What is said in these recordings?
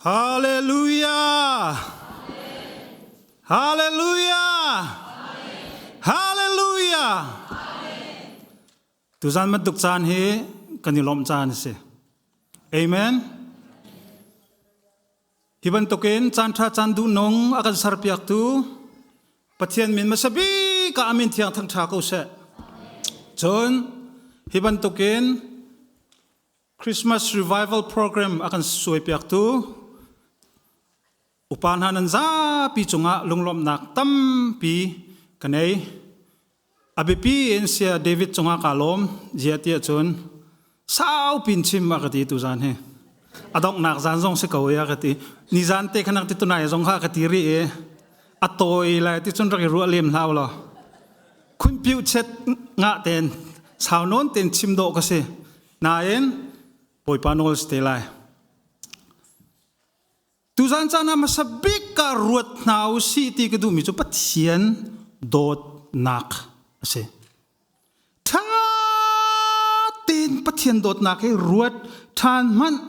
Hallelujah! Hallelujah! Hallelujah! Tuzan bantuk caan hi kan i lawmh caan a si. Amen. Hi bantukin caan ṭha caan duhnung a kan serpiaktu Pathian min hmasa bik ah a min thiang thangṭha ko seh. Cun hi bantukin Christmas Revival Program a kan suaipiaktu upa hna nan zapi cungah lunglawmhnak tampi ka nei. A biapi in Saya David cungah kaa lawm zia ti ahcun sau pin chim a ka ti tu zan hi. A donghnak zan zong si ko ya ka ti. Ni zan te khanak ti tunai zong kha ka ti ri i a tawi lai ti cun rak i ruah lem hlau law. Khun piu chet nga ten sau nawn ten chim dawh ka si. Nain Bawipa nawl si te lai. Tuzan caan ah hmasa bik ka ruat hna u sih ti ka duhmi cu Pathian dawtnak a si. Ṭha tein Pathian dawtnak hi ruat ṭhan hmanh.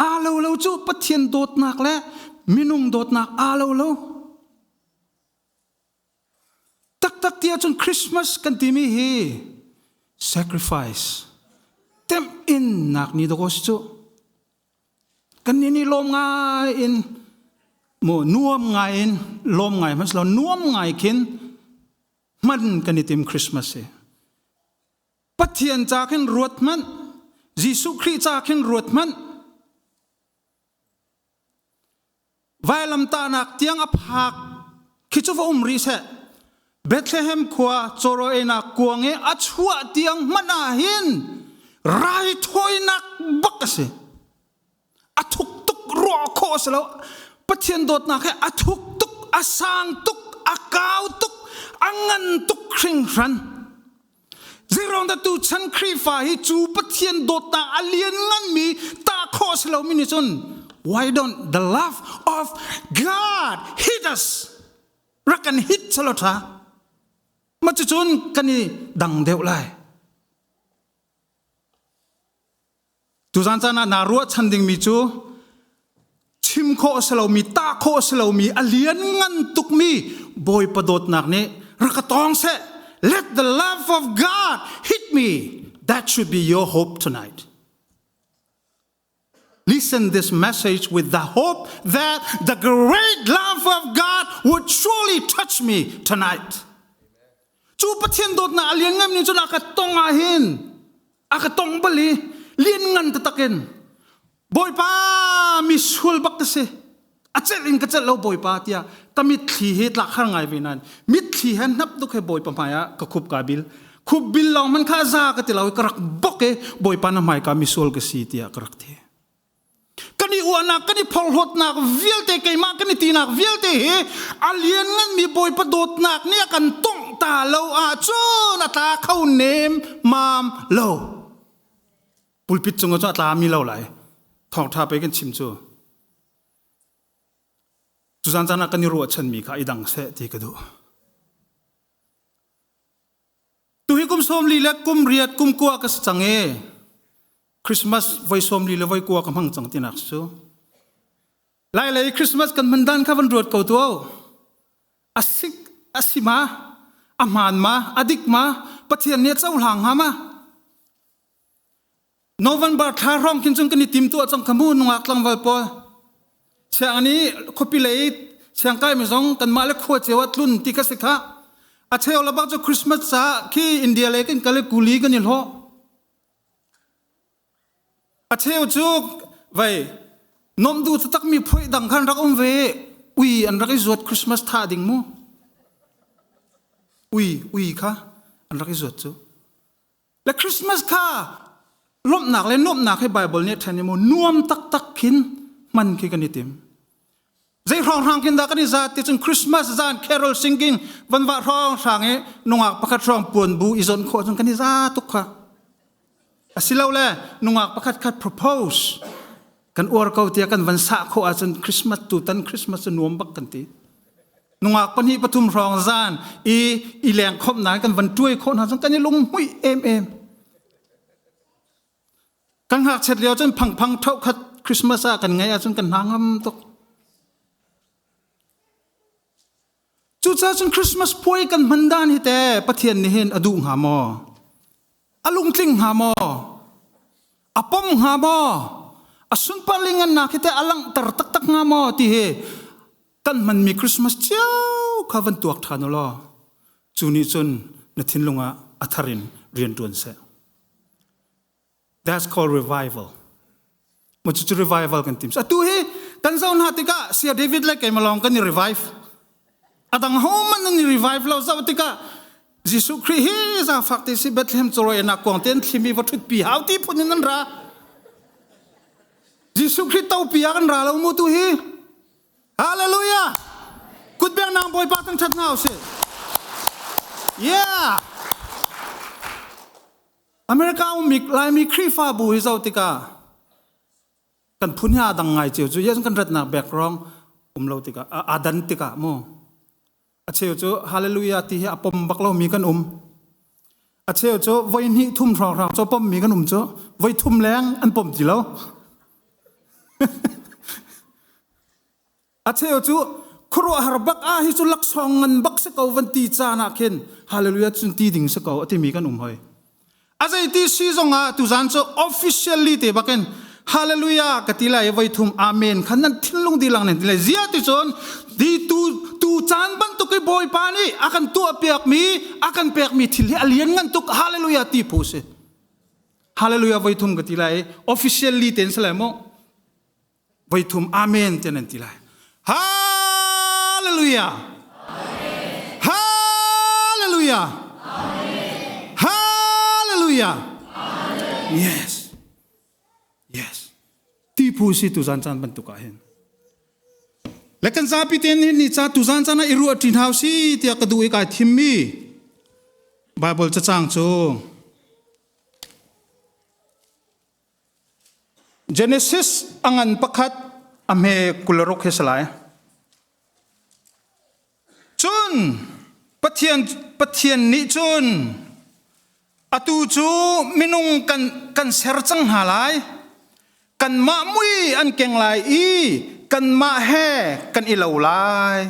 Aa lo lo cu Pathian dawtnak le minung dawtnak aa lo lo. Taktak ti ahcun Christmas kan timi hi sacrifice temh in nak ni dawk si cu. Kan ni nih lawm ngai in mu nuam ngai in lawm ngai hmanh lo nuam ngai khin hman kan i tim Christmas hi. Pathian ca khin ruat hmanh Jesuh Khrih ca khin ruat hmanh Vailamtahnak tiang a phak khi cu va um rih seh. Bethlehem khua cawraw-einak kuang i a chuah tiang hmanh ah hin raithawinak bak a si. A thuk tuk ruah khawh a si lo. Pathian dawtnak hi a thuk tuk, a sang tuk, a kau tuk, a ngan tuk hringhran. Zeiruang dah tuchan Khrihfa hi cu Pathian dawtnak a liannganmi tah khawh a si lomi nih cun why don't the love of God hit us? Rak kan hit selaw ṭha. Mah cucun kan i dang deuh lai. Tuzan caan ah naa ruahchan dingmi cu chim khawh a si lomi, tah khawh a si lomi, a lianngan tukmi Bawipa dawtnak nih rak ka tawng seh. Let the love of God hit me. That should be your hope tonight. Listen this message with the hope that the great love of God would surely touch me tonight. Cu Pathian dawtnak a lianngan ning cun a ka tong ah hin a ka tong bal i lianngan taktak in Bawipa mi sual bak ka si a celh in ka celh lo Bawipa tiah ka mitthli hi tlak har ngai ve nain mitthli he hnap tuk he Bawipa hmai ah ka khup ka bil khup bil lawng man kha za ka ti lo i ka rak bok i Bawipa na hmai ka misual ka si tiah ka rak ti kan i uahnak kan i phorhlawtnak vialte keimah kan i tinak vialte hi a liannganmi Bawipa dawtnak nih a kan tongh ta lo ahcun a tla kho nem mam lo pulpit cung cu a tla mi lo lai thawngtha pe kan chim cu cuzan caan ah kan i ruahchanmi kha i dang seh ti ka duh Tuhi kum 40 le kum riat kum kua ka si cang e. Christmas voi 40 le voi kua ka hmang cang tinak cu. Lai lei Christmas kan hman dan kha van ruat ko tu. Asik asima ahman ma adik ma Pathian nih a cohlang hnga ma November thla hrawng khin cun kan i tim tuah cang kha mu nungak tlangval pawl. Siang ni khuapi lei siangkai mi zong kanmah le khua cio ah tlun ti ka si kha. A cheu le bak cu Christmas ca khi India lei kan kal i kuli kan i hlawh. A cheu cu vei nom du taktak mi phuai dang khan rak um ve ui an rak i zuat Christmas tha ding mu. Ui ui kha an rak i zuat cu. Le Christmas kha lawmhnak le nuamhnak hi Bible nih a ṭhen i mu nuam taktak khin hman khi kan i tim. Zei hrawnghrang khin dah kan i zat ti cun Christmas zan carol singing van vah hrawnghrang i nungak pakhat hrawng puan bu i zonh khawh cun kan i za tuk kha. Asilole nungak pakhat khat propose kan uar ko tiah kan van sah khawh ahcun Christmas tutan Christmas cu nuam bak kan ti. Nungak pahnih pathum hrawng zan i i leng khomh na kan van tuai khawh hna cun kan i lunghmuih em em. Kan ngakchiat lio cun phangphang tho khat Christmas ah kan ngaih ahcun kan hna ngam tuk. Cucaah cun Christmas puai kan hman dan hi te Pathian nih hin a duh hnga maw? A lungtling hnga maw? A pom hnga maw? A sunparling ngannak hi te a langhter taktak hnga maw ti hi kan hmanmi Christmas cio kha van tuak ṭhan u law cu nih cun na thinlung ah a thar in rian ṭuan seh. That's called revival. Mo cu revival kan tim. Atu hi kan zoh hna tikah Sia David le keimah lawng kan i revive. Adang ho man an i revive lo zoh tikah Jesuh Khrih hi zaangfak te si Bethlehem cawrawi nak kuang te an thlimi va ṭhut pi hau ti phun in an ra. Jesuh Khrih topi ah kan ra lo mu tu hi. Hallelujah! Kutbeng nang Bawipa thangṭhat hna usih. Yeah! America ummi Laimi Khrihfabu hi zoh tikah kan phun hi aa dang ngai cio cu yes kan ratnak background um lo tikah aa dan tikah mu a cheu cu hallelujah ti hi a pom bak lomi kan um a cheu cu voi hnih thum hrawnghrang cu pommi kan um cu voi thum leng an pom ti lo A cheu cu khuaruahhar bak ah hi cu laksawng ngan bak si ko van ti caan ah khin hallelujah cun ti ding si ko a timi kan um hoi. A zei ti si zong ah tuzan cu officially te bakin hallelujah ka ti lai voi thum amen khan nan thinlung dilang nan ti lai zia ti cun di tu tu caan bantuk i bawipa nih a kan tuah piak mi a kan pek mi thil hi a lian ngan tuk hallelujah ti phu si hallelujah voi thum ka ti lai officially ten si lai mu voi thum amen tiah nan ti lai hallelujah hallelujah hallelujah yes yes ti phu si tu zan caan bantuk ah hin le kan zapi ten hin ni ca tu zan caan ah i ruah ṭin hau si tiah ka duh i kai thimmi Bible cacang cu Genesis a ngan pakhat a hme 26 hi si lai. Cun Pathian Pathian nih cun atu cu minung kan kan ser cang hna lai. Kanmah mui an keng lai i kanmah he kan i lo lai.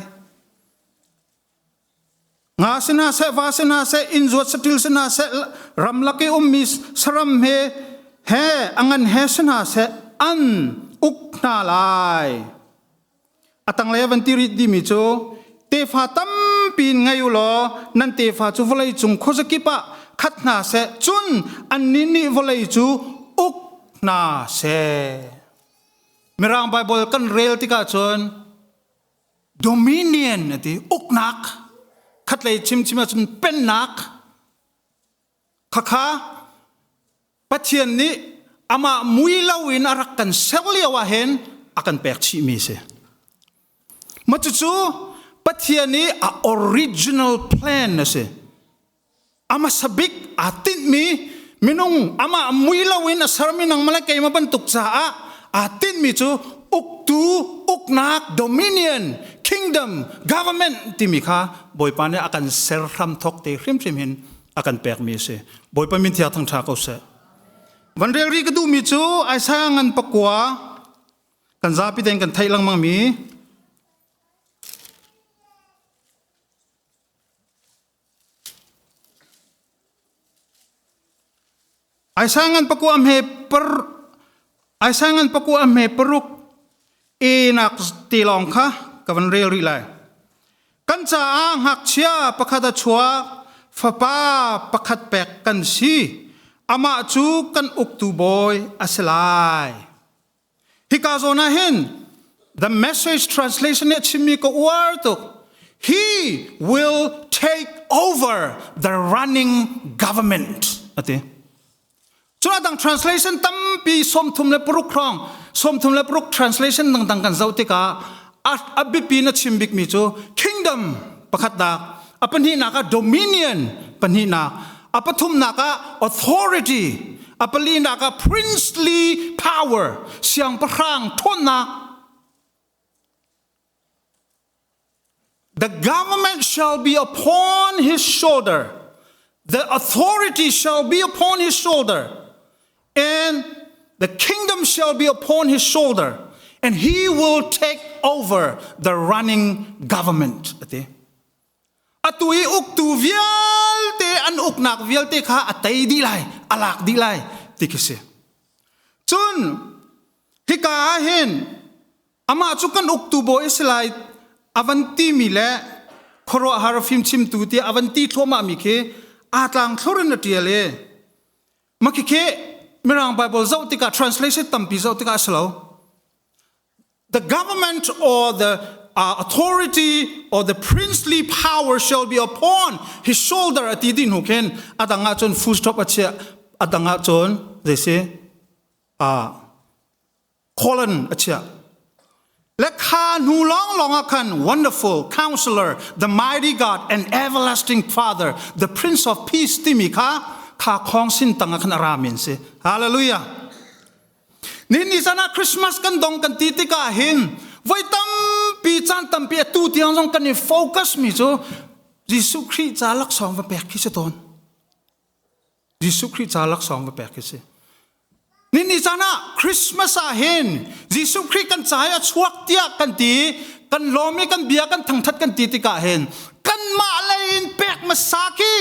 Nga si hna seh, va si hna seh, inn zuat saṭil si hna seh, ramlak i ummi saram he he a ngan he si hna seh, an uk hna lai. A tanglei van ti rih timi cu tefa tampi in ngei u law nan tefa cu vawlei cung khuazakip ah khat hna seh, cun annih nih vawlei cu uk hna seh. Mirang Baibal kan rel tikah cun Dominion a ti uknak khatlei chimchim ahcun pennak khakha Pathian nih amah mui loin a rak kan ser lio ah hin a kan pek chihmi si. Ma cucu Pathian i a original plan a si. A hmasa bik aa tinhmi minung amah mui loin a sermi nangmah le keimah bantuk caah aa tinhmi cu uktu uknak dominion kingdom government timi kha Bawipa nih a kan ser hramthawk te hrimhrim hin a kan pekmi a si. Bawipa min thiang thangṭha ko seh. Van rel rih ka duhmi cu Isaiah ngan pakua kan zapi tein kan theih lengmangmi Aisangan pakua hme per Aisangan pakua hme paruk enak ti lawng kha ka van rel rih lai. Kan caah ngakchia pakhat a chuak, fapa pakhat pek kan si. Amah cu kan uktu bawi a si lai. Hika zawn ah hin the message translation nih a chimmi ka uar tuk. He will take over the running government ati. Cun adang translation tampi 36 hrawng 36 translation dangdang kan zoh tikah a biapi na chim bikmi cu kingdom pakhatnak a pahnihnak ah dominion pahnihnak a pathumnak ah authority a palinak ah princely power siangpahrang ṭhawnnak The government shall be upon his shoulder. The authority shall be upon his shoulder. And The kingdom shall be upon his shoulder and he will take over the running government. Ati. Atu i uktu vialte an uknak vialte kha a tei dih lai, a lak dih lai ti khi si. Cun hika ah hin amah cu kan uktu bawi a si lai a van timi le khuaruahhar fimchimtu tiah a van ti thluahmahmi khi aa tlang thlur in a ṭial i mah khikhi Mirang Bible zoh tikah translation tampi zoh tikah a si lo. The government or the authority or the princely power shall be upon his shoulder a ti ding hnu khin a dang ah cun full stop a chiah a dang ah cun zei si colon a chiah le kha hnu lawng lawng ah khan wonderful counselor the mighty God and everlasting father the prince of peace timi kha kha khong sin tang ah khan a ra min si hallelujah Nihin ni zan ah Christmas kan dong kan ti tikah hin voi tampi caan tampi atu tiang zong kan i focus mi cu Jesuh Khrih ca laksawng va pek khi si tawn. Jesuh Khrih ca laksawng va pek khi si. Nihin ni caan ah Christmas ah hin Jesuh Khrih kan ca i a chuak tiah kan ti kan lawm i kan bia kan thangthat kan ti tikah hin kanmah lei in pek hmasa khi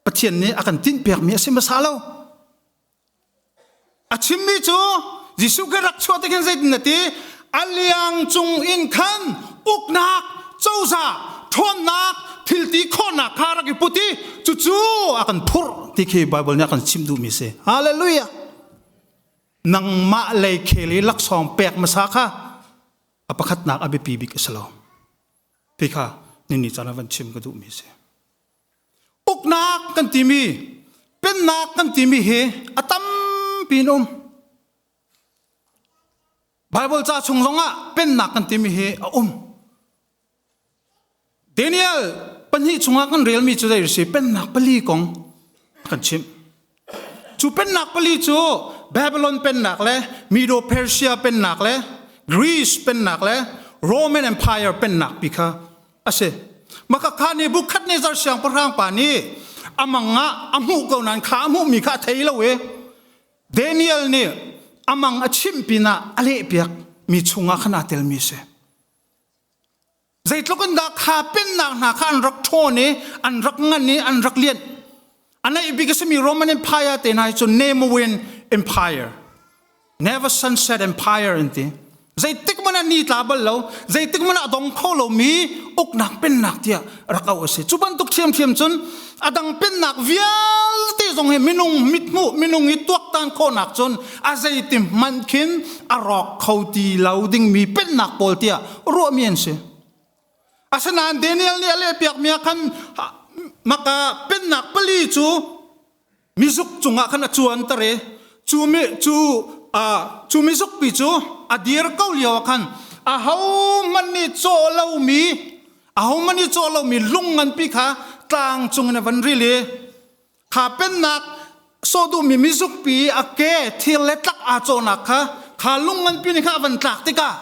Pathian nih a kan tinhpiakmi a si hmasa lo. A chimmi cu Jesuh Khrih rak chuah tik hin zeitin na ti? A liang cung in khan uknak, cozah, ṭhawnnak, thilti khawhnak kha rak i put i cucu a kan phurh ti khi Baibal nih a kan chimh duhmi si. Hallelujah! Nangmah lei khel i laksawng pek hmasa kha a pakhatnak a biapi bik a si lo. Ti kha nini caan ah van chim ka duhmi si. Uknak kan timi, pennak kan timi hi a tampi in um. Bible ca chung zongah pennak kan timi hi a um. Daniel pahnih chungah kan relmi cu zei si pennak pali kong kan chimh. Cu pennak pali cu Babylon pennak le Medo-Persia pennak le Greece pennak le Roman Empire pennak pi kha a si. Maka kha Nebuchadnezzar siangpahrang pa nih a mang ah a hmuh ko nain kha a hmuhmi kha a thei lo i Daniel nih a mang a chimh pinah a lehpiak mi chungah khan aa telmi a si. Zeitluk in dah kha pennak hna kha an rak ṭhawn i an rak ngan i an rak lianh. A naih bik a simi Roman Empire te hna hi cu Nemewin Empire, Never Sunset Empire an ti. Zeitik hmanh ah ni tla bal lo, zeitik hmanh ah a dong kho lomi uknak pennak tiah rak auh a si. Cu bantuk ṭhiamṭhiam cun a dang pennak vialte zong hi minung mithmuh, minung i tuaktan khawhnak cun a zeiti hmanh khin a rawk kho ti lo dingmi pennak pawl tiah ruahmi an si. Asinain Daniel nih a lehpiakmi ah khan maka pennak pali cu mizuk cungah khan a cuanter i cu mi cu cu mizukpi cu a dir ko lio ah khan ahohmanh nih cawh lomi ahohmanh nih cawh lomi lung nganpi kha tlang cungin a van ril i kha pennak sawh duhmi mizukpi a ke thir le tlak aa cawhnak kha kha lung nganpi nih kha a van tlak tikah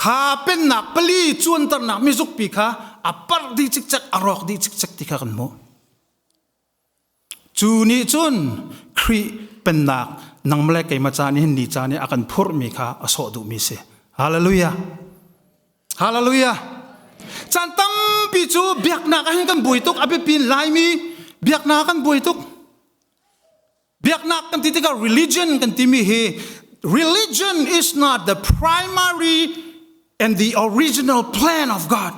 kha pennak pali cuanternak mizukpi kha a parh dih cikcek a rawk dih cikcek ti kha kan hmuh. Cu nih cun Khrih pennak nangmah le keimah ca nih hin ni ca nih a kan phurhmi kha a sawh duhmi si. Hallelujah. Hallelujah. Caan tampi cu biaknak ah hin kan buai tuk a biapi in Laimi biaknak kan buai tuk. Biaknak kan ti tikah religion kan timi hi religion is not the primary and the original plan of God.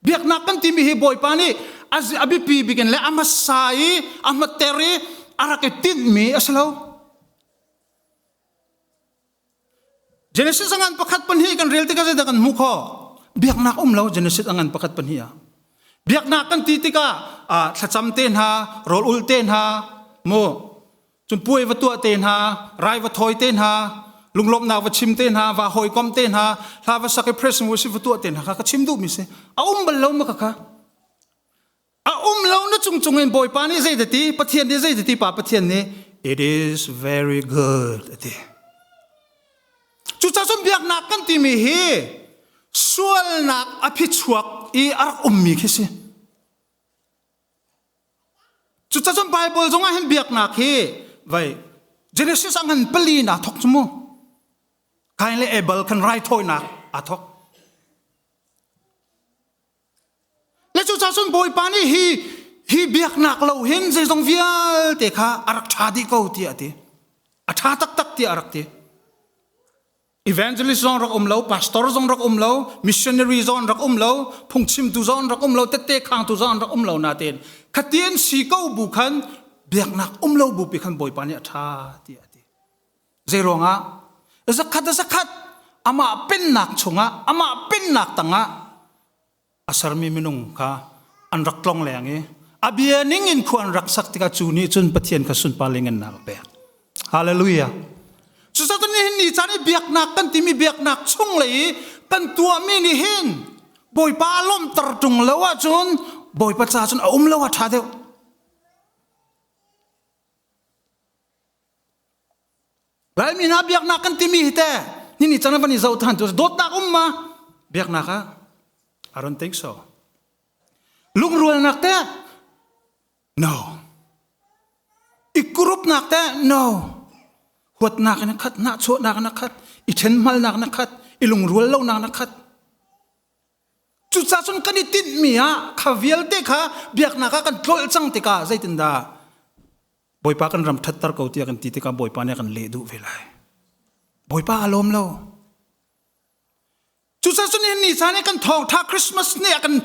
Biaknak kan timi hi Bawipa nih a biapi bik in le a hmasa i a hmater i a rak i tinhmi a si lo. Genesis a ngan pakhat pahnih kan rel tikah zeidah kan hmuh khawh? Biaknak um lo Genesis a ngan pakhat pahnih ah. Biaknak kan ti tikah thlacam te hna, rawl ul te hna, mu cun puai va tuah te hna, rai va thawi te hna, lunglawmhnak va chim te hna, va hawikom te hna, hla va sak i praise and worship va tuah te hna kha ka chim duhmi si. A um bal lo ma ka kha. A um lo na cung cung in Bawipa nih zei ti Pathian nih zei ti pa Pathian nih it is very good a ti. Cucaah cun biaknak kan timi hi sualnak a phichuak i a rak ummi khi si. Cucaah cun Bible zongah hin biaknak hi vai. Genesis a ngan pali in aa thok cu mu. Kain le Abel khan raithawinak aa thok. Le cucaah cun Bawipa nih hi hi biaknak lo hin zeizong vialte kha a rak ṭha dih ko tiah a ti. A ṭha taktak tiah a rak ti. Evangelist zong rak um lo, pastor zong rak um lo, missionary zong rak um lo, phungchimtu zong rak um lo, tette khangtu zong rak um lo nain khatien si ko bu khan biaknak um lo bu pi khan Bawipa nih a ṭha tiah a ti. Zei ruangah? Zakhat a zakhat amah pennak chungah amah pennak tangah a sermi minung kha an rak tlong leng i a bia ning in khua an rak sak tikah cu nih cun Pathian kha sunpar le ngannak a pek. Hallelujah. Cucaah nihin ni caan i biaknak kan timi biaknak chung lei i kan tuahmi nih hin Bawipa a lawmhter ṭung lo ahcun Bawipa ca cun a um lo a ṭha deuh. Laimi hna biaknak kan timi hi te nini chan van i zoh than tu dawtnak um ma biaknak ah I don't think so. Lungrualnak te no. I kurupnak te no. Huatnak in a khat, nahchuahnak in a khat, i ṭhenhmalnak in a khat, i lungrual lonak in a khat. Cucaah cun kan i tinhmi ah kha vialte kha biaknak ah kan tlolh cang tikah zeitindah Bawipa kan ram ṭhatter ko tiah kan ti tikah Bawipa nih a kan leh duh ve lai. Bawipa a lawm lo. Cucaah cun ni caan i kan thawngṭha Christmas ni ah kan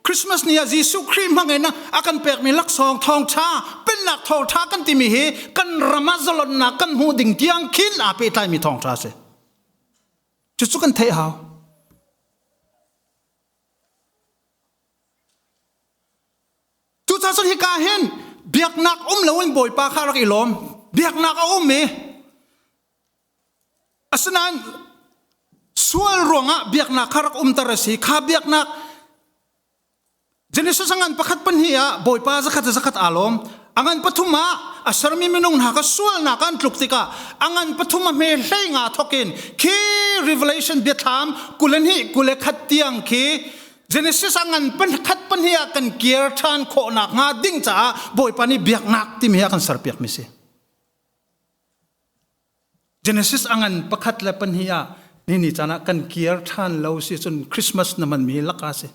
Christmas ni ah Jesuh Khrih hmangin a kan pekmi laksawng thawngṭha pennak thawngṭha kan timi hi kan ram ah zalonnak kan hmuh ding tiang khin aa pehtlaimi thawngṭha a si. Cucu kan theih hau. Cucaah cun hika hin biaknak um loin Bawipa kha rak i lawm. Biaknak a um i asinain sual ruangah biaknak kha rak umter a si. Kha biaknak Genesis a ngan pakhat pahnih ah Bawipa zakhat zakhat aa lawm. A ngan pathum ah a sermi minung hna kha sualnak an tluk tikah a ngan pathum a hme hlei nga thawkin khi Revelation biathlam 22 21 tiang khi Genesis a ngan khat pahnih ah kan kir ṭhan khawhnak hnga ding caah Bawipa nih biaknak timi hi a kan serpiakmi si. Genesis a ngan pakhat le pahnih ah ni ni caan ah kan kir ṭhan lo si cun Christmas na hmanmi laka si.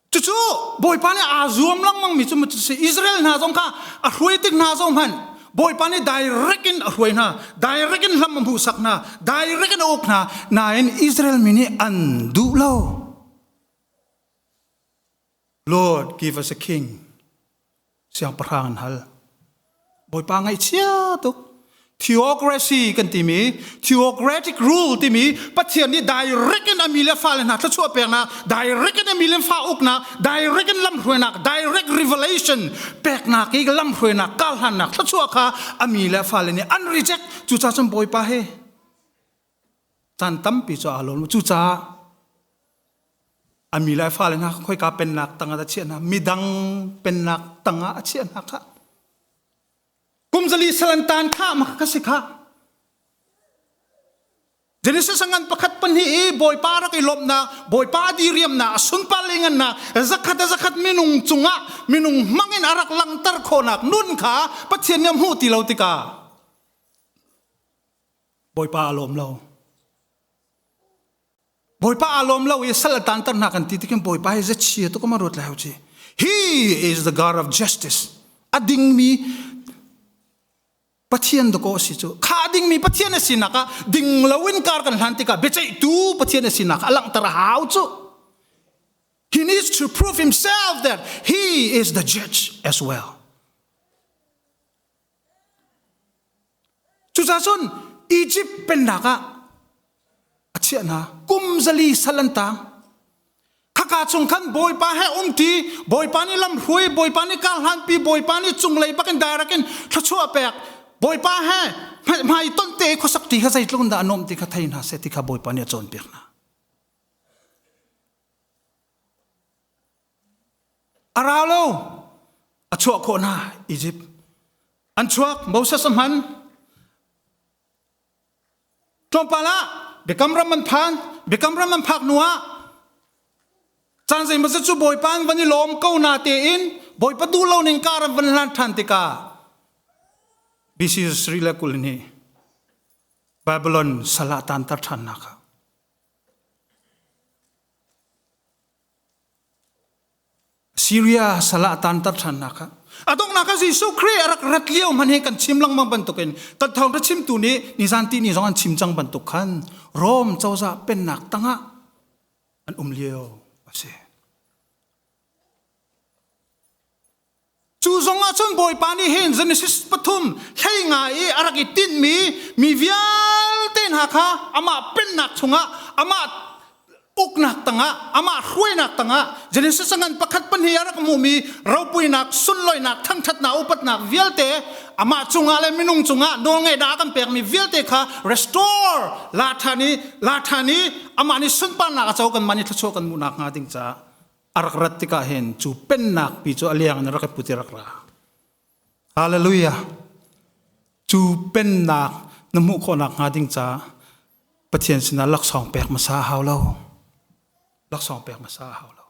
Cucu Bawipa nih aa zuam lengmang mi cu si Israel hna zong kha a hruai tik hna zong hmanh Bawipa nih direct in a hruai hna, direct in hlam a hmuhsak hna, direct in a uk hna, nain Israel mi nih an duh lo. Lord, give us a king. Siangpahrang an hal. Bawipa ngaihchia tuk. Theocracy kan timi, theocratic rule timi Pathian nih direct in a mi le fale hna thluachuah peknak, direct in a mi le fa uknak, direct in lamhruainak, direct revelation peknak i lamhruainak, karhlannak thluachuah kha a mi le fale nih an reject. Cucaah cun Bawipa he caan tampi cu aa lawm. Cucaah A mi le a fale hna khoika pennak tangah a chiah hna midang pennak tangah a chiah hna kha kum zali salantan kha ma ka si kha Genesis ngan pakhat pahnih i Bawipa rak i lawmhnak Bawipa diriamnak a sunpar le ngannak zakhat a zakhat minung cungah minung hmangin a rak langhter khawhnak nun kha Pathian nih a hmuh ti lo tikah Bawipa a lawm lo Bawipa aa lawm lo i sal a taanter hna kan ti tikin Bawipa hi zachia tuk ma ruat lai chi. He is the God of justice. A dingmi Pathian dakaw a si cu. Kha a dingmi Pathian a sinak ah ding loin kar kan hlan tikah biaceihtu Pathian a sinak a langhter a hau cu. He needs to prove himself that he is the judge as well. Cucaah cun Egypt pennak ah a chiah hna. Kum zali sal an tang. Khaka chung khan Bawipa he umti, Bawipa nih lamhruai, Bawipa nih karhlanpi, Bawipa nih cunglei bakin direct in thluachuah pek, Bawipa he hmai ton te khuasak ti kha zeitluk in dah a nuamh ti kha thei hna seh ti kha Bawipa nih a cawnpiak hna. A ra lo. A chuah khawh hna Egypt. An chuak Moses a hman. Tlawmpal ah Biakam ram an phan. Biakam ram an phak hnu ah caan zeimawzat cu Bawipa an van i lawm ko na tein Bawipa duh lo ning kar an van hlan ṭhan tikah BC sarih le 20 nih Babylon sal ah taanter ṭhannak ah Syria sal ah taanter ṭhannak ah a donghnak ah Jesuh Khrih a rak rat lio hmanh hi kan chim lengmang bantukin kan thawngṭha chimtu nih nizan ti ni zong an chim cang bantuk khan Rom cozah pennak tangah an um lio a si. Cu zong ah cun Bawipa nih hin Genesis pathum 15 i a rak i tinhmi mi vialte hna kha amah pennak chungah amah uknak tangah amah hruainak tangah Genesis ngan pakhat pahnih a rak hmuhmi ropuinak sunloinak thangthatnak upatnak vialte amah cungah le minung cungah nawlngeihnak a kan pekmi vialte kha restore la ṭhan i la ṭhan i amah nih sunparnak a co kanmah nih thluachuah kan hmuhnak hnga ding caah a rak rat tikah hin cu pennak pi cu a liang in rak i put i rak ra. Hallelujah. Cu pennak na hmuh khawhnak hnga ding caah Pathian sinah laksawng pek hmasa a hau lo. Laksawng pek hmasa a hau lo.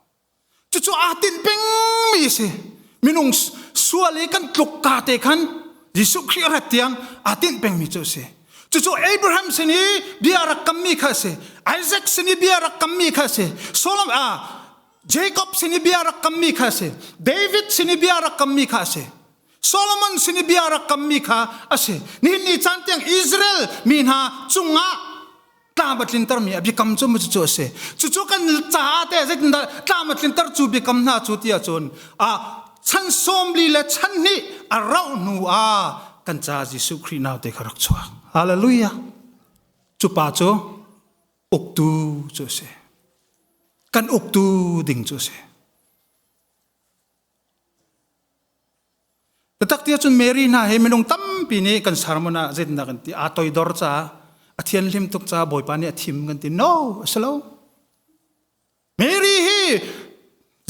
Cucu aa tinh pengmi a si. Minung sual i kan tluk ka te khan Jesuh Khrih a rat tiang aa tinh pengmi cu a si. Cucu Abraham sin i bia rak kammi kha a si. Isaac sin i bia rak kammi kha a si. Solomon ah Jacob sin i bia rak kammi kha a si. David sin i bia rak kammi kha a si. Solomon sin i bia rak kammi kha a si. Nihin ni caan tiang Israel mi hna cungah tlam a tlintermi a biakam cu cucu a si. Cucu kan caah teh zeitindah tlam a tlinter cu biakam hna cu ti ahcun a chan 40 le chan hnih a rauh hnu ah kan ca Jesuh Khrih naute kha rak chuak. Hallelujah. Cu pa cu uktu cu a si. Kan uktu ding cu a si. Biatak ti ahcun Mary hna hi minung tampi nih kan sermon ah zeitindah kan ti aa toidor caah a thianhlim tuk caah Bawipa nih a thim kan ti no a si lo Mary hi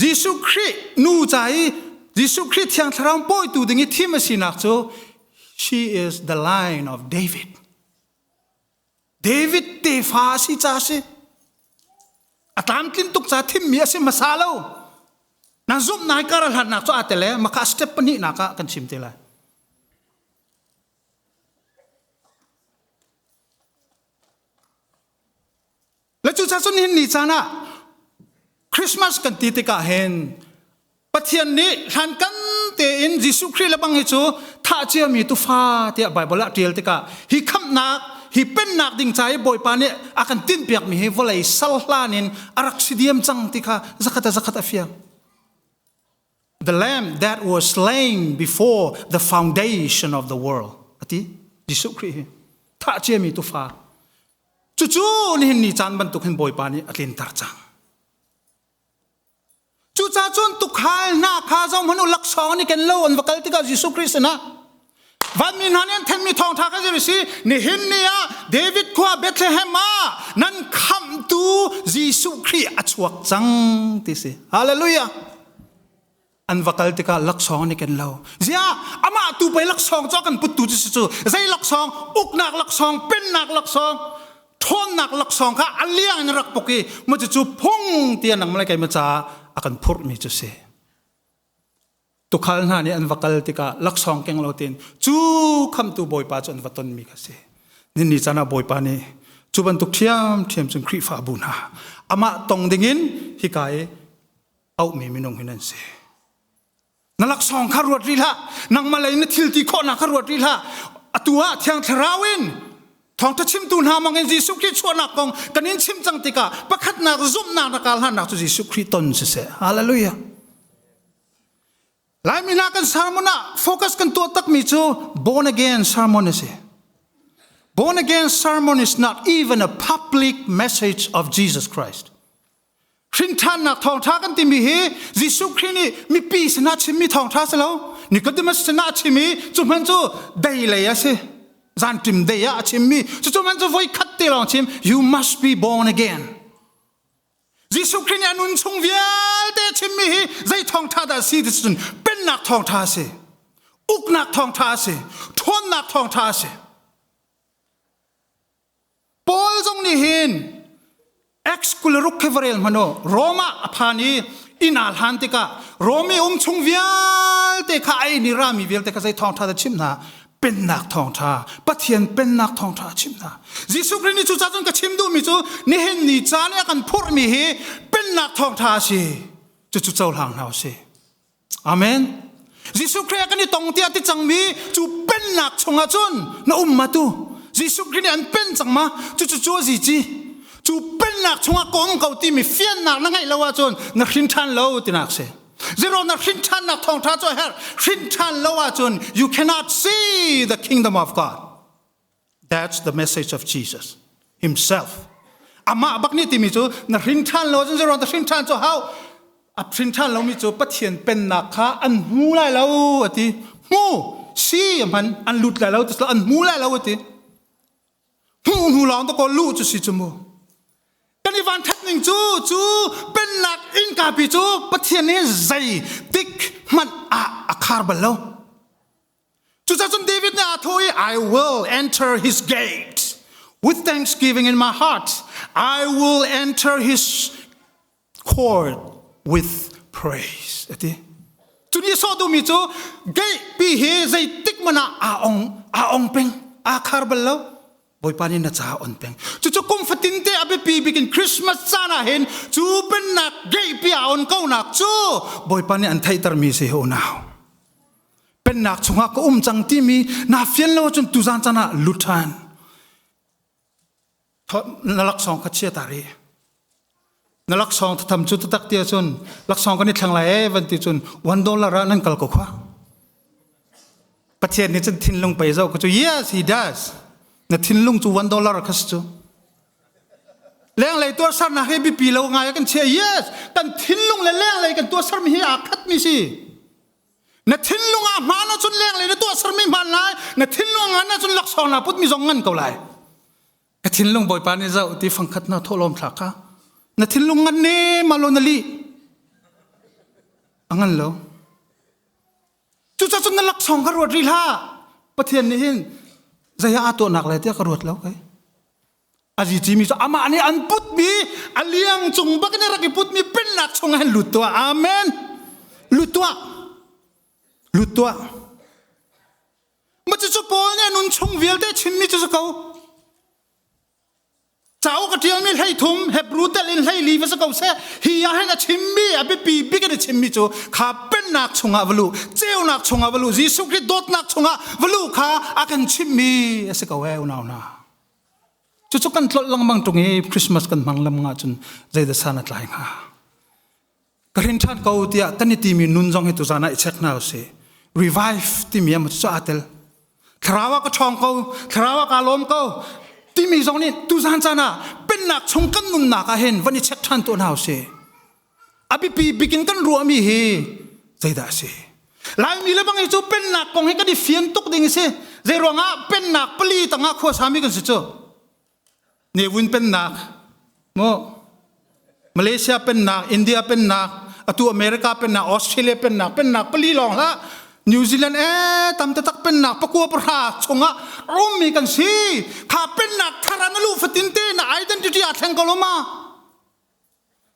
Jesuh Khrih nu ca i Jesuh Khrih Thiang Thlarau pawitu ding i thim a sinak cu she is the line of David David tefa a si ca a si. A tlamtlin tuk ca thimmi a si hmasa lo. Na zumhnak kar a hlatnak cu aa tel e maka step pahnihnak ah kan chim te lai. Le cucaah cun nihin ni caan ah Christmas kan ti tikah hin Pathian nih hlankan tein Jesuh Khrih le bang hi cu thah ciami tufa tiah Baibal ah ṭial tikah hi khamhnak hi pennak ding ca i Bawipa nih a kan tinhpiakmi hi vawlei sal hlan in a rak si diam cang ti kha zakhat a zakhat a fiang. The lamb that was slain before the foundation of the world ati Jesuh Khrih hi thah ciami tufa cucu nihin ni caan bantuk hin Bawipa nih a tlinter cang. Cucaah cun tukhal hna kha zohhmanh u laksawng an i ken lo an va kal tikah Jesuh Khrih sinah vanmi hna nih an thenmi thawngṭha kha zei si nihin ni ah David khua Bethlehem ah nan khamhtu Jesuh Khrih a chuak cang ti si. Hallelujah. An va kal tikah laksawng an i ken lo. Ziah amah tu pei laksawng cu a kan puttu cu si cu zei laksawng uknak laksawng pennak laksawng ṭhawnnak laksawng kha a liang in rak puk i mu cucu phung tiah nangmah le keimah caah a kan phurhmi cu si. Tukhal hna nih an va kal tikah laksawng keng lo tein cu khamtu Bawipa cu an va tonmi kha si. Ninni caan ah Bawipa nih cu bantuk ṭhiamṭhiam cun Khrihfabu hna amah tong dingin hika i auhmi minung hi nan si. Na laksawng kha ruat rih hlah. Nangmah lei na thil ti khawhnak kha ruat rih hlah. Atu ah Thiang Thlarau in thawngṭha chimtu hna mangin Jesuh Khrih chuahnak kong kan in chim cang tikah pakhatnak zumhnak na kal hlannak cu Jesuh Khrih ton siseh. Hallelujah. Laimi hna kan sermon ah focus kan tuah takmi cu born again sermon a si. Born again sermon is not even a public message of Jesus Christ. Hrinṭhannak thawngṭha kan timi hi Jesuh Khrih nih mipi sinah chimmi thawngṭha si lo. Nicodemus sinah a chim i cu hman cu dei lei a si. Zanṭim dei ah a chimmi. Cucu hman cu voi khat te lawng chim. You must be born again. Jesuh Khrih nih a nun chung vialte chimmi hi zei thawngṭha dah a si ti cun pennak thawngṭha a si. Uknak thawngṭha a si. Ṭhawnnak thawngṭha a si. Paul zong nih hin Acts 26 khi va rel hmanh u. Rome ah a phan i Inn aa hlan tikah Rom i um chung vialte kha a inn i rami vialte kha zei thawngṭha dah chimh hna? Pennak thawngṭha, Pathian pennak thawngṭha a chimh hna. Jesuh Khrih nih cucaah cun ka chim duhmi cu nihin ni caan i a kan phurhmi hi pennak thawngṭha a si. Cucu cohlang hna u sih. Amen. Jesuh Khrih ah kan i tong tiah ti cangmi cu pennak chungah cun na um ma tu. Jesuh Khrih nih an pen cang ma cucu cu a zi ci. Cu pennak chungah ka um ko timi fiannak na ngeih lo ahcun na hrin ṭhan lo tinak si. Zero na hrin ṭhannak thawngṭha cu a herh. Hrin ṭhan lo ahcun you cannot see the kingdom of God. That's the message of Jesus himself. Amah bak nih timi cu na hrin ṭhan lo ahcun zeruang na hrin ṭhan cu hau a hrin ṭhan lomi cu Pathian pennak kha an hmu lai lo a ti. Hmu si a hman an lut lai lo ti an hmu lai lo a ti. Hmu hnu lawng to ko luh cu si cu mu. Kan i van ṭhat ning cu cu pennak innka pi cu Pathian nih zei tik hmanh ah a khar bal lo. Cucaah cun David nih aa thawh i I will enter his gate with thanksgiving in my heart. I will enter his court with praise. A ti. Cu nih sawh duhmi cu gate pi hi zeitik hmanh ah aa ong aa ong peng, aa khar bal lo. Bawipa nih na caah on peng. Cucu kum fatin te a biapi bik in Christmas caan ah hin cu pennak gate pi aa on ko nak cu Bawipa nih an theihtermi si hi unau. Pennak chungah ka um cang timi naa fian lo ahcun tuzan caan ah lut ṭhan. Na laksawng kha chia ta rih. Na laksawng thatham cu taktak ti ahcun laksawng kan i thleng lai ee van ti cun $1 ah nan kal ko khua. Pathian nih cun thinlung pei zoh ka cu yes he does. Na thinlung cu $1 kha si cu. Lenglei tuahsernak hi biapi lo ngai ah kan chia yes kan thinlung le lenglei kan tuahsermi hi aa khatmi si. Na thinlung ah hmaan ahcun lenglei na tuahsermi hmaan lai, na thinlung ngan ahcun laksawng naa putmi zong ngan ko lai. Ka thinlung Bawipa nih zoh ti fangkhat na thawhlawm thlak kha. Na thinlung ngan ne malo na lih. A ngan lo. Cucaah cun na laksawng ka ruat rih hlah. Pathian nih hin zei ah aa tuahnak lai tiah ka ruat lo kai. A mi cu amah nih an putmi a liang cung bak in rak i putmi pennak chungah hin lut tuah. Amen. Lut tuah. Lut tuah. Ma cucu Paul nih a nun chung vialte chimmi cu si ko. Cauk a ṭialmi 13 Hebrew tel in 14 va si ko seh. Hi ah hin a chimmi a biapi bik in a chimmi cu kha pennak chungah va luh, ceunak chungah va luh, Jesuh Khrih dawtnak chungah va luh kha a kan chimmi a si ko eh unau hna. Cucu kan tlolh lengmang ṭung i Christmas kan hmang lengmang ahcun zeidah san a tlai hnga? Ka hrin ṭhan ko tiah kan i timi nun zong hi tuzan ah i check hna usih. Revive timi ah cucu aa tel. Thlarau ah ka ṭhawng ko, thlarau ah kaa lawm ko timi zong nih tuzan caan ah pennak chung kan nunnak ah hin van i check ṭhan tuah hna usih. A biapi bik in kan ruahmi hi zeidah a si? Laimi le bang hi cu pennak kong hi kan i fian tuk ding a si. Zei ruangah pennak pali tangah khuasami kan si cu. Ne Win pennak, mu Malaysia pennak, India pennak, atu America pennak, Australia pennak, pennak pali lawng hlah. New Zealand eh tam taktak pennak pakua pahra chungah ummi kan si. Kha pennak thar ah na luh fatin te na identity aa thleng ko lo ma?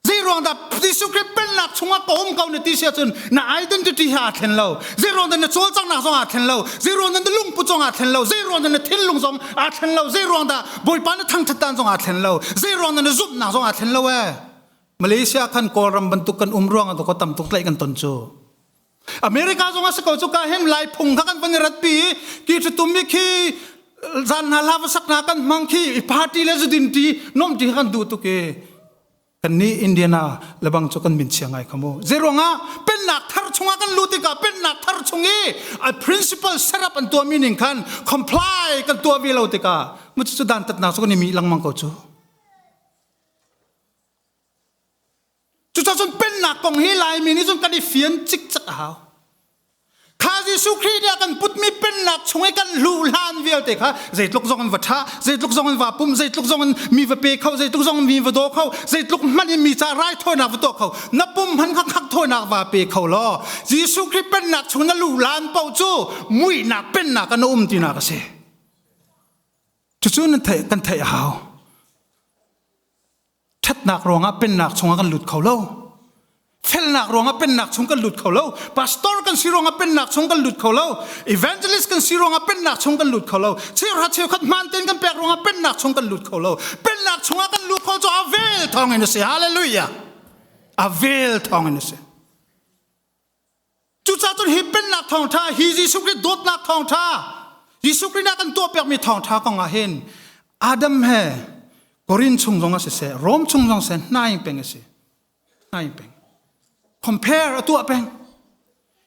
Zeiruang dah Jesuh Khrih pennak chungah ka um ko na ti si ahcun na identity hi aa thlen lo. Zeiruang dah na cawlcanghnak zong aa thlen lo. Zeiruang dah na lungput zong aa thlen lo. Zeiruang dah na thinlung zong aa thlen lo. Zeiruang dah Bawipa na thangṭhat dan zong aa thlen lo. Zeiruang dah na zumhnak zong aa thlen lo ee. Malaysia khan Kawlram bantuk kan um ruang ah ka tam tuk tlaih kan ton cu. America zong a si ko cu ka hin Lai phung kha kan van i ratpi i ki ṭhitum i khi zan hna hla va sak hna kan hmang khi i party le zudin ṭi nom ṭi kan duh tuk i kan nih Indiana lebang cu kan min chia ngai kha mu zeiruangah pennak thar chungah kan lut tikah pennak thar chung i a principle setup an tuahmi ning khan comply kan tuah ve lo tikah mu cu dan tatnak cu kan i mi lengmang ko cu Cucaah cun pennak kong hi Laimi nih cun kan i fian cikcek a hau. Kha Jesuh Khrih nih a kan putmi pennak chung i kan luh hlan vialte kha zeitluk zong in va ṭha, zeitluk zong in va pum, zeitluk zong in mi va pe kho, zeitluk zong in mi va daw kho, zeitluk hmanh in mi ca raithawinak va tuah kho, na pum hmanh kha khak thawinak va pe kho law Jesuh Khrih pennak chung na luh hlan paoh cu muihnak pennak ah na um tinak a si. Cucu nan theih, kan theih a hau. Ṭhatnak ruangah pennak chungah kan lut kho lo. Felnak ruangah pennak chung kan lut kho lo. Pastor kan si ruangah pennak chung kan lut kho lo. Evangelist kan si ruangah pennak chung kan lut kho lo. Cheuhra cheukhat hmaan tein kan pek ruangah pennak chung kan lut kho lo. Pennak chungah kan lut kho cu a vel thawng in a si. Hallelujah. A vel thawng in a si. Cucaah cun hi pennak thawngṭha, hi Jesuh Khrih dawtnak thawngṭha, Jesuh Khrih nih a kan tuahpiakmi thawngṭha kong ah hin Adam he Korin chung zong ah siseh, Rom chung zong siseh, hnaing peng a si. Hnaing peng. Compare a tuah peng.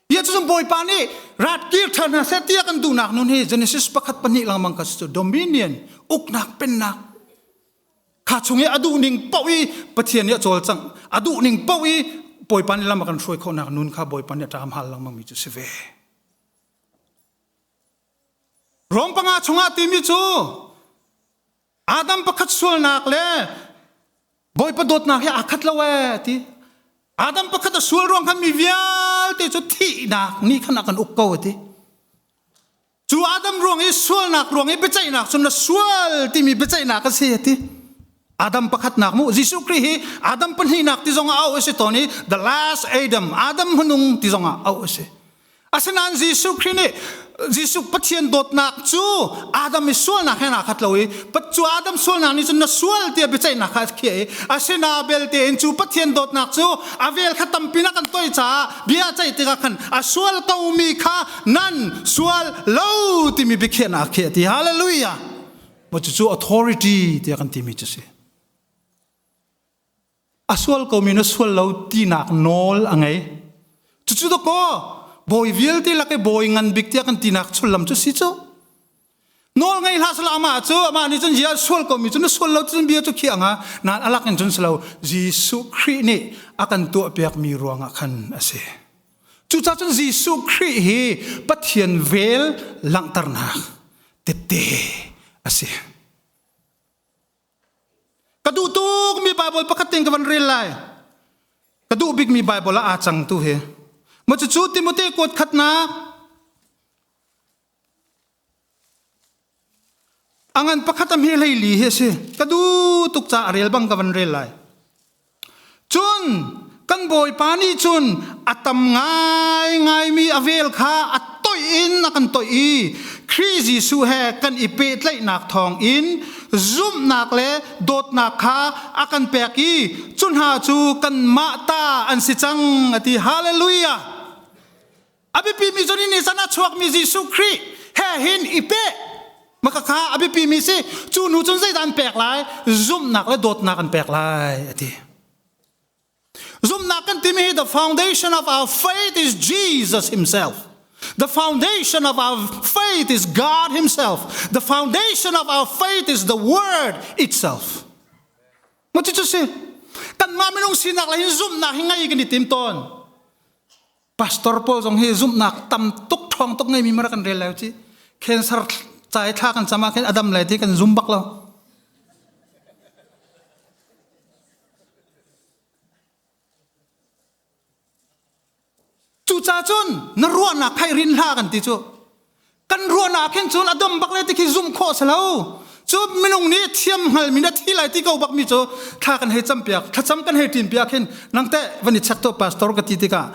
Hi cu Bawipa nih rat kir ṭhan hna seh tiah kan duhnak nun hi Genesis pakhat pahnih lengmang kha cu dominion uknak pennak Kha chung i a duhning paoh i Pathian nih a cawlcangh, a duhning paoh i Bawipa nih lam a kan hruai khawhnak nun kha Bawipa nih a ṭam hal lengmangmi cu si ve. Rom panga chungah timi cu Adam pakhat sualnak le Bawipa dawtnak hi aa khat lo ee ti. Adam pakhat a sual ruang khan mi vialte cu thihnak nih khan a kan uk ko ti. Cu Adam ruang i sualnak ruang i biaceihnak cun na sual timi biaceihnak a si a ti. Adam pakhatnak mu Jesuh Khrih hi Adam pahnihnak ti zongah auh a si tawn i the last Adam Adam hmanung ti zongah auh a si. Asinain Jesuh Khrih nih Jesuh Pathian dawtnak cu Adam i sualnak he naa khat lo i cu Adam sualnak nih cun na sual tiah biaceihnak kha a khiah i asina belte in cu Pathian dawtnak cu a vel kha tampi na kan toi caah bia a ceih tikah khan a sual komi kha nan sual lo timi biakhiahnak khi a ti hallelujah maw cucu authority tiah kan timi cu si a sual komi na sual lo tinak nawl a ngei cucu to ko bawi vialte lak i bawi ngan bik tiah kan tinak sullam cu si cu nawl ngei hlah sala amah cu amah nih cun zia sual komi cu na sual lo cun bia cu khi anga nan alak in cun si lo Jesuh Khrih nih a kan tuahpiakmi ruangah khan a si Cucaah cun Jesuh Khrih hi Pathian vel langhternak tette a si. Ka duh tukmi Bible pakhat tein ka van rel lai. Ka duh bikmi Bible ah aa cang tu hi. Maw cucu Timote kuat khatnak A ngan pakhat a hme hlei li hi a si. Ka duh tuk caah a rel bang ka van rel lai. Cun kan Bawipa nih cun a tam ngaingaimi a vel kha a toih in a kan toih i Khrih Jesuh he kan i pehtlaihnak thawng in zumhnak le dawtnak kha a kan pek i cu hna cu kanmah ta an si cang a ti. Hallelujah! A biapimi cu ni san a chuakmi Jesuh Khrih he hin i peh maka kha a biapimi si cu nu cun zeidah an pek lai zumhnak le dawtnak an pek lai a ti zumhnak kan timi hi the foundation of our faith is Jesus himself The foundation of our faith is God Himself. The foundation of our faith is the Word itself. Ma cu si kanmah minung sinak le hin zumhnak hi ngei kan i tim tawn. Pastor pawl zong hi zumhnak tam tuk ṭhawng tuk ngeimi mara kan rel lai ci. Cancer ca i thla kan cam ah khin a dam lai ti kan zum bak lo. Cucaah cun na ruahnak kha i rin hlah kan ti cu. Kan ruahnak khin cun a dam bak le ti khi zumh khawh si lo. Cu minung nih thiam hngalmi na thi lai ti ko bakmi cu thla kan hei campiak, thlacam kan hei ṭinpiak hin nang teh van i check to pastor ka ti tikah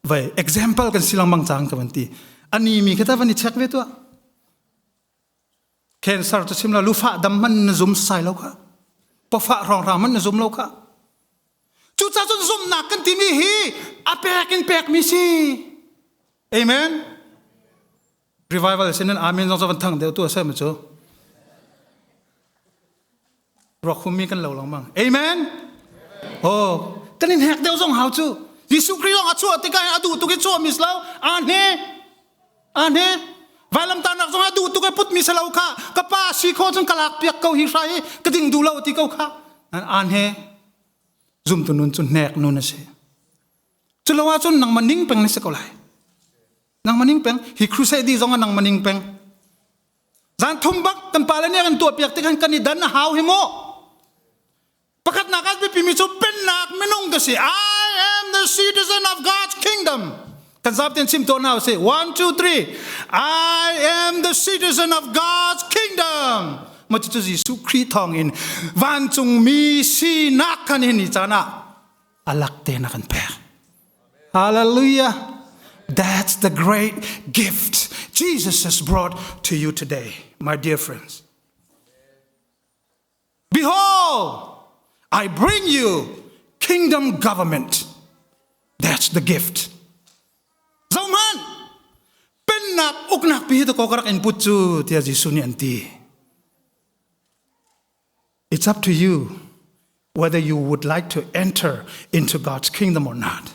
vai example kan si lengmang cang ka van ti. Ani mi kha ta van i check ve tuah. Cancer cu chim la lufah dam man na zum sai lo kha. Pawfah hrawnghrang man na zum lo kha. Cucaah cun zumhnak kan timi hi a pek in pekmi si. Amen. Revival sin in amen zong van thang deuh tu a sem cu. Ruak hummi kan lo lengmang. Amen. Oh, kan in hek deuh zong hau cu. Jesuh Khrih zong a chuah tikah a duh tuk i chuah mi si lo. A hne. A hne. Vailamtahnak zong a duh tuk i put mi si lo kha. Ka pa si kho cun ka lak piak ko hi hrai hi ka ding duh lo ti ko kha. An he. Zumtu nun cu hnek nun a si. Culo ahcun nangmah ning peng na si ko lai. Nangmah ning peng. Hi crusade di zong ah nangmah ning peng. Zan thum bak kan pale nih kan tuah piak tik kan i dan a hau hi mu. Pakhatnak ah biapimi cu pennak minung ka si. I am the citizen of God's kingdom. Kan zap ten chim tawn hna usih. 1 2 3. I am the citizen of God's kingdom. Ma cu Jesuh Khrih thawng in vancungmi sinak khan hin ni caan ah alak te na kan pek. Hallelujah. That's the great gift Jesus has brought to you today, my dear friends. Behold, I bring you kingdom government. That's the gift. Zohman, pennak uknak pi hi ko ka rak in put cu tiah Jesuh nih an ti. It's up to you whether you would like to enter into God's kingdom or not.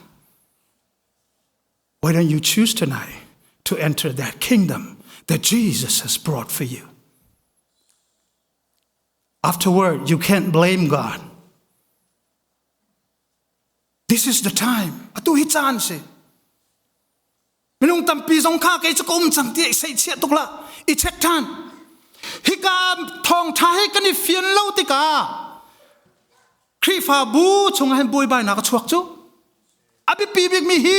Why don't you choose tonight to enter that kingdom that Jesus has brought for you? Afterward, you can't blame God. This is the time. Atu hi caan si. Minung tampi zong kha kei cu ka um cang tiah i seihchiah tuk la. I check than. Hika thawngtha hi kan i fian lo tikah Khrihfabu chungah hin buaibainak a chuak cu. A biapi bikmi hi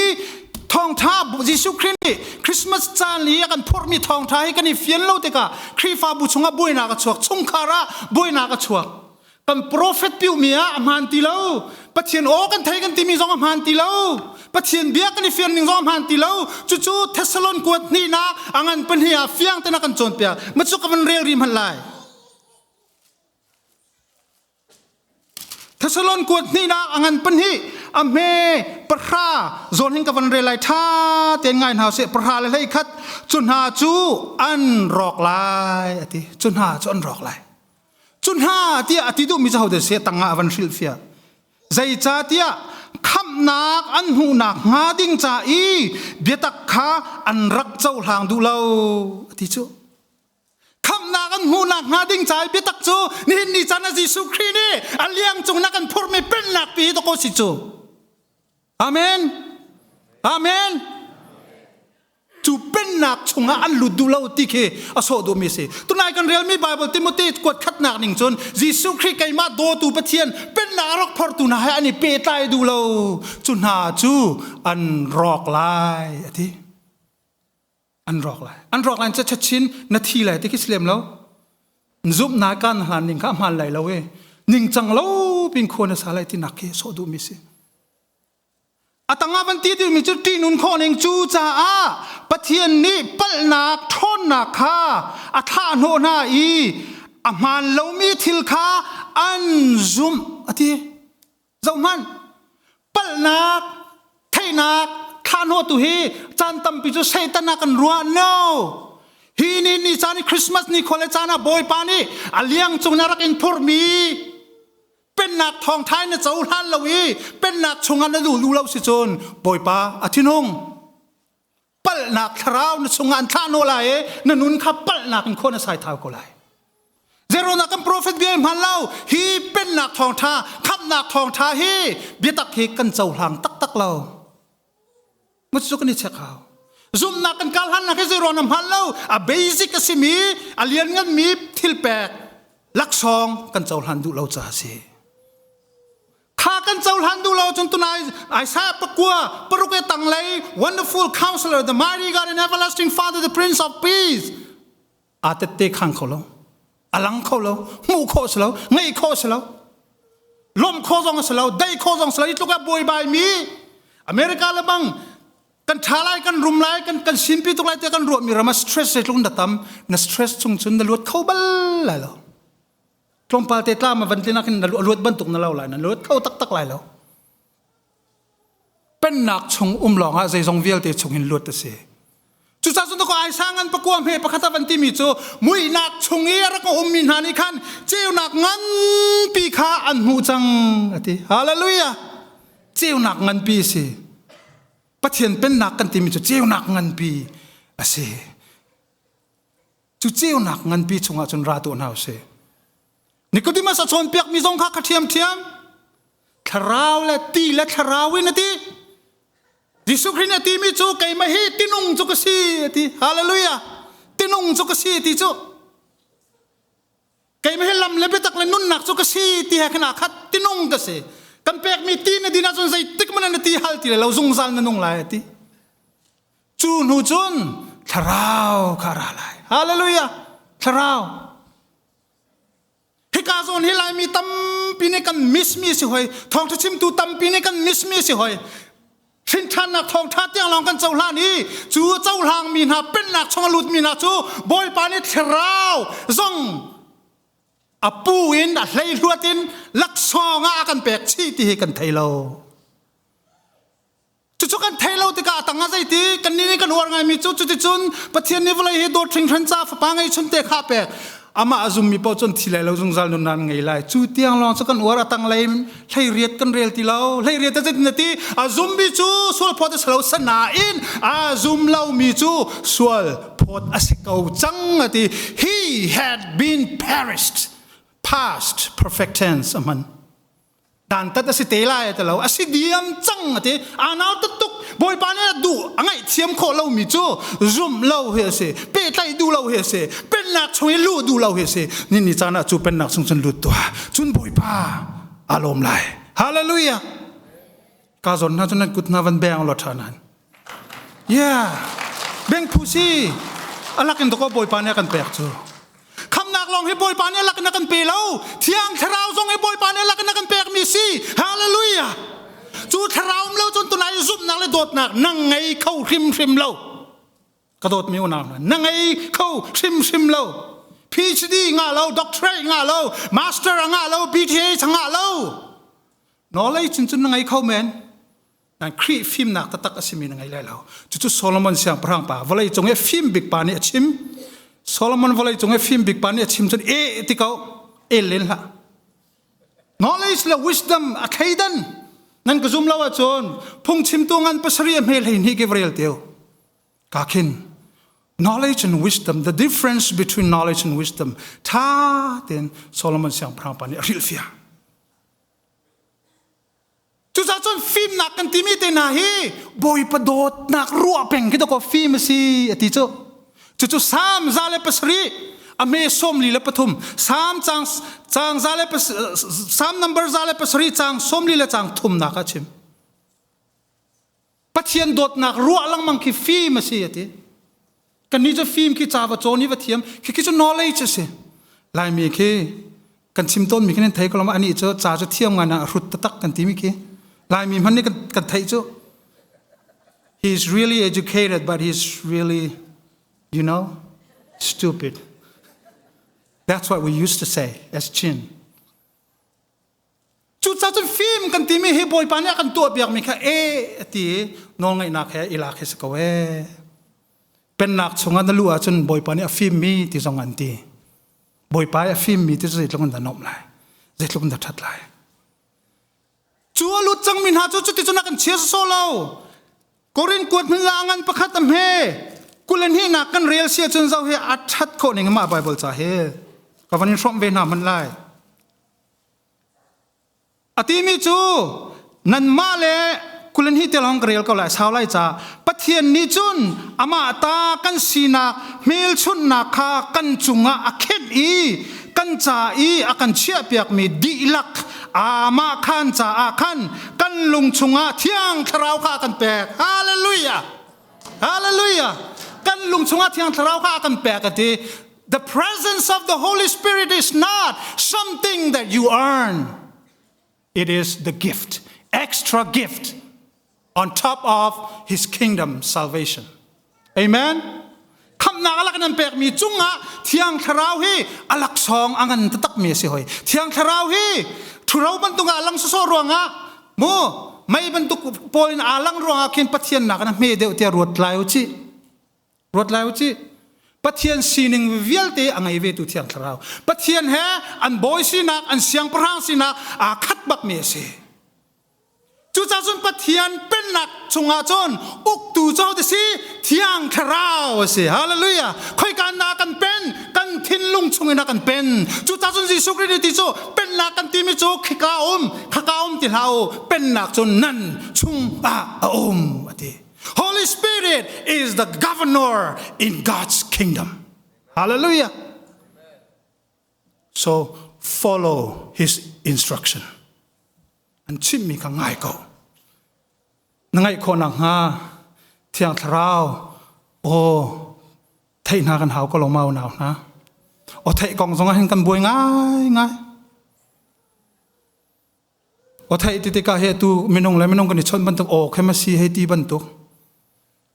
thawngtha Jesuh Khrih nih Christmas caan i a kan phorhmi thawngtha hi kan i fian lo tikah Khrihfabu chungah buainak a chuak, chungkhar ah buainak a chuak. Kan prophet piumi ah a hmaan ti lo. Pathian aw kan thei kan timi zong a hmaan ti lo. Pathian bia kan i fian ning zong a hmaan ti lo. Cucu Thessalon kuat hnihnak a ngan pahnih ah fiang tein a kan cawnpiak. Macu ka van rel rih hmanh lai. Thessalon kuat hnihnak a ngan pahnih a hme pahra zawn hin ka van rel lai ṭha tein ngai hna usih pahra le hlei khat cu hna cu an rawk lai a ti cu hna cu an rawk lai cu hna tiah a ti duhmi cu hodah si tangah a van hrilhfiah zeicahtiah khamhnak an hmuhnak hnga ding ca i biatak kha an rak cohlang duh lo a ti cu khamhnak an hmuhnak hnga ding ca i biatak cu nihin ni caan ah Jesuh Khrih nih a liang cung na kan phurhmi pennak pi hi dawkaw si cu Amen Amen cu pennak chungah an lut duh lo ti khi a sawh duhmi si tunai kan relmi Bible Timothy kuat khatnak ning cun Jesuh Khrih keimah dawtu Pathian pennak a rak phortu hna he an i pehtlai duh lo cu hna cu an rawk lai a ti an rawk lai an rawk lai chat chin na thi lai ti khi si lem lo zumhnak kan hlan ning kha hmaan lai lo e ningcang lo pin khua na sa lai ti nak khi sawh duh mi si a tangah van ti mi cu ṭihnun khawh ning cu caah Pathian nih palhnak ṭhawnnak kha a thlah hnawh hna i a hmaan lomi thil kha an zumh a ti Zohhmanh, palhnak, theihnak, thlahnawhtu hi caan tampi cu Satan ah kan ruah. No! Hi ni ni caan i Christmas ni khua le caan ah Bawipa nih a liang cung na rak in phurhmi pennak thawngṭha in na cohlan lo i pennak chungah na luh lo si cun Bawipa a thinhung. Palhnak thlarau na chungah an thlah naw lai i na nun kha palhnak in khua na sai thau ko lai. Zeirona kan prophet bia hman lo hi pennak thawngtha khamnak thawngtha hi biatak hi kan cohlang taktak lo. Macu kan i check hau. Zumnak kan kal han nak hi zeirona hman lo a basic a simi a lianngan mi thil pek laksawng kan cohlan duh lo ca a si. Kha kan cohlan duh lo cun tunai Isaiah pakua paruk e tanglei wonderful counselor the mighty God and everlasting father the prince of peace a tette khang kho lo a lang kho lo hmuh khawh si lo ngeih khawh si lo lawmh khawh zong si lo dei khawh zong si lo i tluk a buaibai mi America le bang kan ṭha lai kan rum lai kan kan simpi tuk lai tiah kan ruah mi ram ah stress zeitluk na tam na stress chung cun na luat kho bal lai lo tlawmpal te tlam a van tlinak in na luat bantuk na lo lai na luat kho taktak lai lo pennak chung um lawng ah zeizong vialte chung in luat a si cucaah cun ko ai sang an pakua hme pakhat a van timi cu muihnak chung i a rak ummi hna nih khan ceunak nganpi kha an hmuh cang a ti hallelujah ceunak nganpi a si pathian pennak kan timi cu ceunak nganpi a si Cu ceunak nganpi chungah cun ra tuah hna usih. Nicodemus a cawnpiakmi zong kha kha ṭhiamṭhiam. Thlarau le ti le thlarau in a ti. Jesuh Khrih nih a timi cu keimah hi tinung cu ka si a ti. Hallelujah. Tinung cu ka si ti cu. Keimah hi lam le biatak le nunnak cu ka si ti he khan aa khat. Tinung ka si. Kan pekmi ti na din ahcun zeitik hmanh na ti hal ti lo zungzal na nung lai a ti. Cu hnu cun thlarau kha a ra lai. Hallelujah! Thlarau. Hika zawn hi Laimi tampi nih kan miss mi si hoi. Thawngṭha chimtu tampi nih kan miss mi si hoi. Hrinthannak thawngtha tiang lawng kan cohlan i cu cohlang mi hna pennak chung a lut mi hna cu Bawipa nih thlarau zong a pu in a hleihluat in laksawng ah a kan pek chih ti hi kan thei lo. Cucu kan thei lo tikah a tang ah zeiti kan nih nih kan uar ngaimi cu cuticun Pathian nih vawlei hi dawt hringhran ca fapa ngei chunte kha a pek. Amah a zummi paoh cun thi lai lo zungzal nun nan ngei lai. Cu tiang lawng cu kan uar a tanglei hleiriat kan rel ti lo. Hleiriat a zeitin na ti? A zummi cu sual phawt a si lo sanain a zum lomi cu sual phawt a si ko cang a ti. He had been perished. Past perfect tense a hman. Dantat a si te lai a ti lo a si diam cang a ti aa nautat tuk bawipa nih a duh a ngaihthiam khawh lomi cu zumh lo hi a si pehtlaih duh lo hi a si pennak chung i luh duh lo hi a si ni ni caan ah cu pennak chung cun lut tuah cun bawipa aa lawm lai hallelujah ka zawn hna cu nan kut hna van beng law ṭha nan Yeah. Beng phu si. Alak in doko Bawipa nih a kan pek cu. Khamnak lawng hi Bawipa nih alak in a kan pe lo. Thiang Thlarau zong hi Bawipa nih alak in a kan pek mi si. Hallelujah. Cu thlarau um lo cun tunai zumhnak le dawtnak nang ngei kho hrimhrim lo. Ka dawtmi unau hna, na ngei kho hrimhrim lo. PhD ngah lo, doctorate ngah lo, master a ngah lo, BTH a ngah lo. Knowledge cun na ngei kho men. Nan Khrih fimnak taktak a simi na ngei lai lo. Cucu Solomon siangpahrang pa vawlei cung i fim bik pa nih a chim. Solomon vawlei cung i fim bik pa nih a chim cun e ti ko el len hlah. Knowledge le wisdom a thleidan nan ka zum lo ahcun phungchimtu ngan pasarih a hme hlei hnih ke rel teu. Ka khin knowledge and wisdom the difference between knowledge and wisdom tha tein Solomon siangpahrang pa nih a hrilhfiah. Cucaah cun fimnak kan timi te hna hi Bawipa dawtnak ruah peng khi dakaw fim a si a ti cu. Cucu Salm 107 a me 43 Salm cang cang za le Salm number 107 cang 40 le cang thumnak ah chim. Pathian dawtnak ruah lengmang khi fim a si a ti. Kannih cu fim khi ca va cawn i va thiam khi khi cu knowledge a si. Laimi khi kan chim tawnmi khi nan thei ko lo ma anih cu ca cu thiam ngai na a hrut taktak kan timi khi Laimi hmanh nih kan, kan theih cu. He is really educated but he's really you know stupid. That's what we used to say as Chin. Cucaah cun fim kan timi hi Bawipa nih a kan tuahpiakmi kha e a ti i nawlngaihnak he i lak hi si ko e. Pennak chungah na luh ahcun Bawipa nih a fimmi ti zong an ti. Bawipa i a fimmi ti cu zeitluk in dah nuamh lai, zeitluk in dah ṭhat lai. Cu a lut cangmi hna cu cuticun a kan chia sawsawh lo. Korin kuat hmun la ngan pakhat a hme. Kul in hihnak kan rel si ahcun zoh hi a ṭhat khawh ning mah Bible ca hi. Ka van in hrawmh ve hna hmanh lai. A timi cu nanmah le kulen hi te lawng ka rel ko lai sau lai ca Pathian nih cun amah ta kan sinak hmelchunhnak kha kan cungah a khenh i kan ca i a kan chiahpiakmi dihlak amah khan caah khan kan lung chungah thiang thlarau kha a kan pek hallelujah hallelujah kan lung chungah thiang thlarau kha a kan pek a ti The presence of the Holy Spirit is not something that you earn. It is the gift, extra gift on top of his kingdom salvation. Amen. Khamnak alak nan pekmi cungah Thiang Thlarau hi alak song a ngan taktak mi a si hoi. Thiang Thlarau hi thuro bantuk ah lang sawsawh ruangah mu mei bantuk pawl in aa lang ruangah khin Pathian nak in a hme deuh tiah ruat lai u cih. Ruat lai u cih. Pathian sining vialte a ngei vetu Thiang Thlarau. Pathian he an bawi sinak, an siangpahrang sinak aa khat bakmi a si. Cucaah cun Pathian pennak chungah cun uktu cu ahodah si? Thiang Thlarau a si. Hallelujah. Khoika na kan pen? Kan thinlung chungin a kan pen. Cucaah cun Jesuh Khrih nih ti cu pennak kan timi cu khika um, khaka um ti hlah u. Pennak cu nan chungah a um a ti. Holy Spirit is the governor in God's kingdom. Hallelujah. So follow his instruction. An chimmi kha ngai ko. Na ngaih khawh nakhnga Thiang Thlarau aw theih hna kan hau ko lo mau nau hna. Aw theih kong zong ah hin kan buai ngai ngai. Aw theih ti tikah hi atu minung le minung kan i chawnh bantuk aw khem a si hei ti bantuk.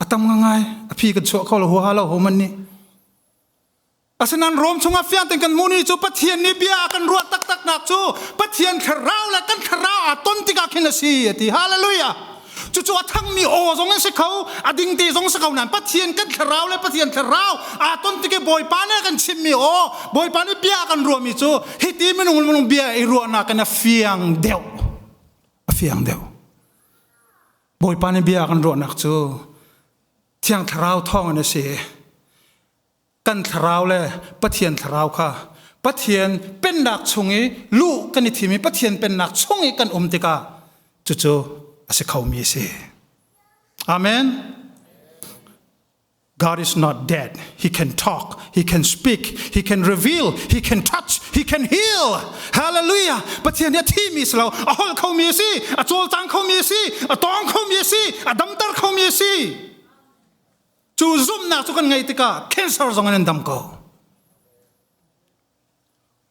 A tam ngai a phi kan chuah kho lo huaha lo ho man nih. Asinain Rom chungah fiang tein kan hmuh ni cu Pathian nih bia a kan ruah taktak nak cu Pathian thlarau le kan thlarau aa ton tikah khin a si a ti. Hallelujah! Cucu a thangmi aw zong an si kho, a dingte zong si kho nain Pathian kan thlarau le Pathian thlarau aa ton tik i Bawipa nih a kan chimmi aw, Bawipa nih bia a kan ruahmi cu hiti minung le minung bia i ruahnak in a fiang deuh. A fiang deuh. Bawipa nih bia a kan ruahnak cu Thiang Thlarau thawng in a si. Kan thlarau le Pathian thlarau kha Pathian pennak chung i luh kan i thim i Pathian pennak chung i kan um tikah cucu a si khomi a si. Amen. God is not dead. He can talk, He can speak, He can reveal, He can touch, He can heal. Hallelujah. Pathian hi a thimi si lo, a holh khomi a si, a cawlcang khomi a si, a tawng khomi a si, a damter khomi a si. Cu zumhnak cu kan ngeih tikah cancer zong in an dam ko.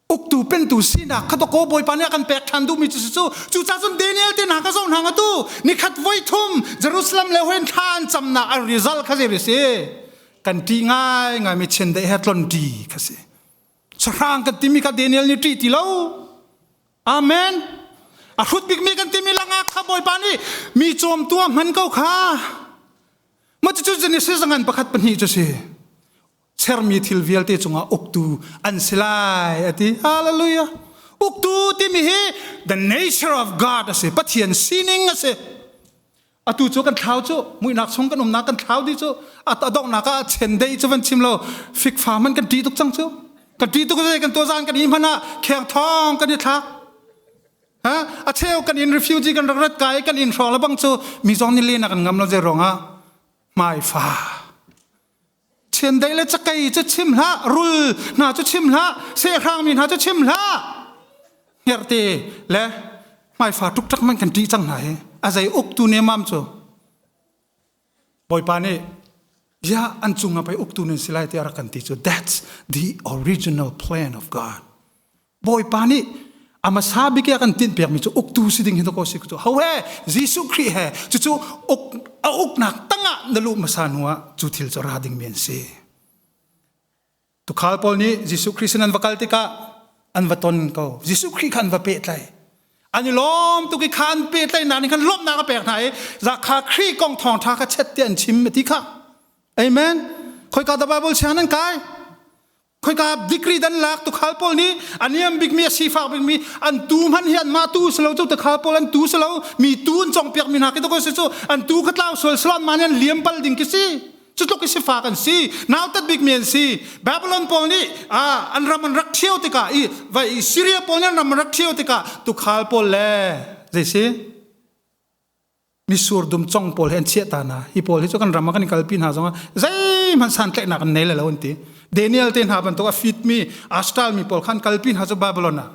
Uktu pentu sinak kha dawkaw Bawipa nih a kan pek ṭhan duhmi cu si cu. Cucaah cun Daniel te hna ka zoh hna nga tu nikhat voi thum Jerusalem le hoin thla an camnak a result kha zei si. Kan ṭih ngai ngai mi chiandeih he tlon ṭi kha si. Sahrang kan timi kha Daniel nih ṭih ti lo. Amen. A hrut bikmi kan timi langak kha Bawipa nih mi cawmtu a hman ko kha. Mah cucu Genesis ngan pakhat pahnih cu si. Sermi thil vialte cungah uktu an si lai a ti. Hallelujah. Uktu timi hi the nature of God a si. Pathian sining a si. Atu cu kan thlau cu muihnak chung kan umnak kan thlau dih cu a donghnak ah chendei cu van chim lo fikfa man kan ṭih tuk cang cu. Kan ṭih tuk zei kan tuah zan kan i hmanh ah kheng thong kan i thlak. Ha? A cheu kan in refugee kan rak rat kai kan in hrawng le bang cu mi zong nih len a kan ngam lo zei ruangah hmaifa chiandeih le cakei cu chim hlah rul hna cu chim hlah sehrang mi hna cu chim hlah hngerhte le hmaifa ṭukṭak man kan ṭih cang hna hi a zei uktu nemam cu Bawipa nih ya an cungah pei uktu nan si lai tiah rak kan ti cu that's the original plan of God. Bawipa nih a hmasa bik a kan tinhpiakmi cu uktu si ding hi ko si cu ho he Jesuh Khrih he cucu uk a uknak tangah na luh hmasa hnu ah cu thil cu ra dingmi an si. Tukhal pawl nih Jesuh Khrih sin an va kal tikah an va ton ko. Jesuh Khrih kha an va pehtlai. An i lawm tuk i kha an pehtlaihnak nih khan lawmhnak a pek hna i zakha Khrih kong thawngṭha kha chet tiah an chim ti kha. Amen. Khoika da Bible siang nan kai? Khoika degree dan lak tukhal pawl nih a niam bikmi a sifak bikmi an tu hman hi an mah tu si lo cu tukhal pawl an tu si lo mi tu an congpiak mi hna khi to si cu an tu kha tlau sual silo an mah nih an liam bal ding khi si. Cu tluk i sifak an si, nautat bikmi an si. Babylon pawl nih an ram an rak ṭhio tikah i vai Syria pawl nih an ram an rak ṭhio tikah tukhal pawl le zei si misur dum cong pawl he an chiah ta hna. Hi pawl hi cu kan ram ah kan i kalpi hna zongah zeihmanh santlaihnak an nei le lo an ti. Daniel te hna bantuk a fitmi, a style mi pawl khan kalpi hna cu Babylon ah.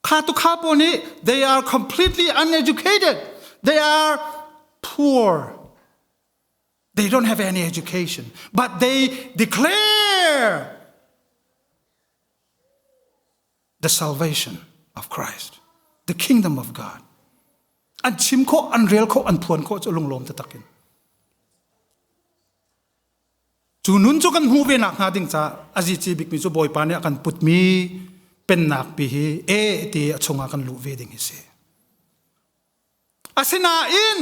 Kha tukhal pawl nih they are completely uneducated. They are poor. They don't have any education, but they declare the salvation of Christ, the kingdom of God. An chim khawh, an rel khawh, an phuan khawh cu lunglawm taktak in. Cu nun cu kan hmuh ve nak hnga ding caah a zici bikmi cu Bawipa nih a kan putmi pennak pi hi e ti a chungah kan luh ve ding hi si. Asinain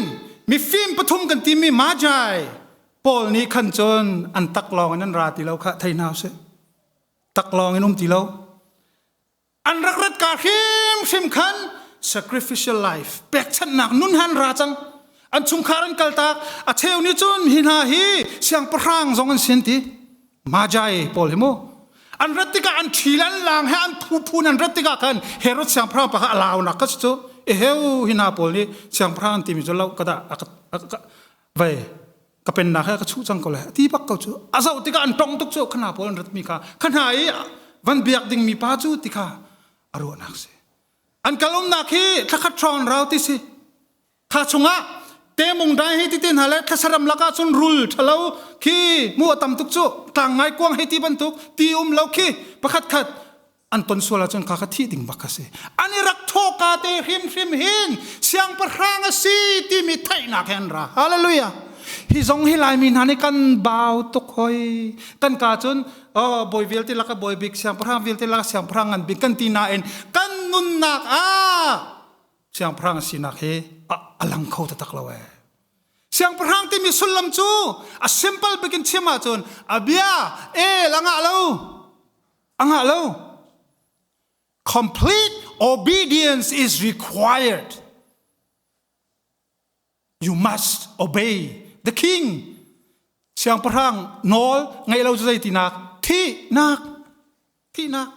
mifim pathum kan timi Magi Paul nih khan cun an taklawng in an ra ti lo kha thei hna usih. Taklawng in um ti lo. An rak rat ka hrimhrim khan sacrificial life pekchanhnak nun han ra cang. An chungkhar an kaltak. A cheu nih cun hi hna hi siangpahrang zong an sin ti. Magi pawl hi mu an rat tikah an ṭhi le an lang he an phu an rat tikah khan Herod siangpahrang pa kha a launak kha cu eheu hi hna pawl nih siangpahrang an timi cu lo ka dah vai ka pennak he ka chuh cang ko le ti bak ko cu a zoh tikah an tong tuk cu khana pawl an ratmi kha khana i van biak dingmi pa cu ti kha a ruahnak si an kal umnak hi thlakhat hrawng rau ti si Kha chungah temung dai hei ti te hna le thlasaram lakah cun rul ṭhalo khi mu a tam tuk cu tlang ngai kuang hei ti bantuk ti um lo khi pakhat khat. An ton sual ahcun kha kha thih ding bak a si. An i rak thawka te hrimhrim hin siangpahrang a si timi theihnak he an ra. Hallelujah. Hi zong hi Laimi hna nih kan bau tuk hoi. Kan ka cun oh, bawi vialte laka bawi bik siangpahrang vialte laka siangpahrang ngan bik kan ti nain kan nunnak ah siangpahrang sinak hi a lang kho taktak lo ee. Siangpahrang timi sullam cu a simple bikin chim ahcun a bia el a ngah lo. A ngah lo. Complete obedience is required. You must obey the king. Siangpahrang nawl ngaih lo cu zeitinak? Thihnak. Thihnak.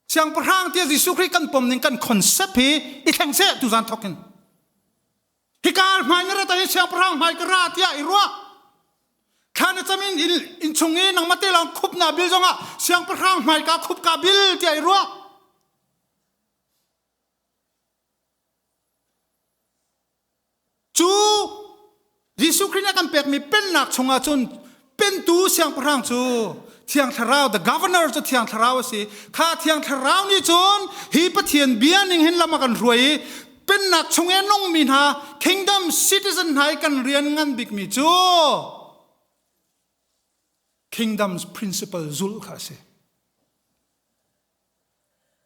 Siangpahrang tiah Jesuh Khrih kan pom ning kan concept hi i thleng seh tuzan thok in. Hika hmai na rat hi siangpahrang hmai ka ra tiah i ruah. Thla na cam in inn chung i nangmah te lawng khup na bil zongah siangpahrang hmai ka khup ka bil tiah i ruah. Cu Jesuh Khrih nih a kan pekmi pennak chungah cun pentu siangpahrang cu Thiang Thlarau, the governor cu Thiang Thlarau a si. Kha Thiang Thlarau nih cun hi Pathian bia ning hin lam a kan hruai i pennak chung i a nungmi hna kingdom citizen hna i kan rian ngan bikmi cu kingdom's principle zulh kha a si.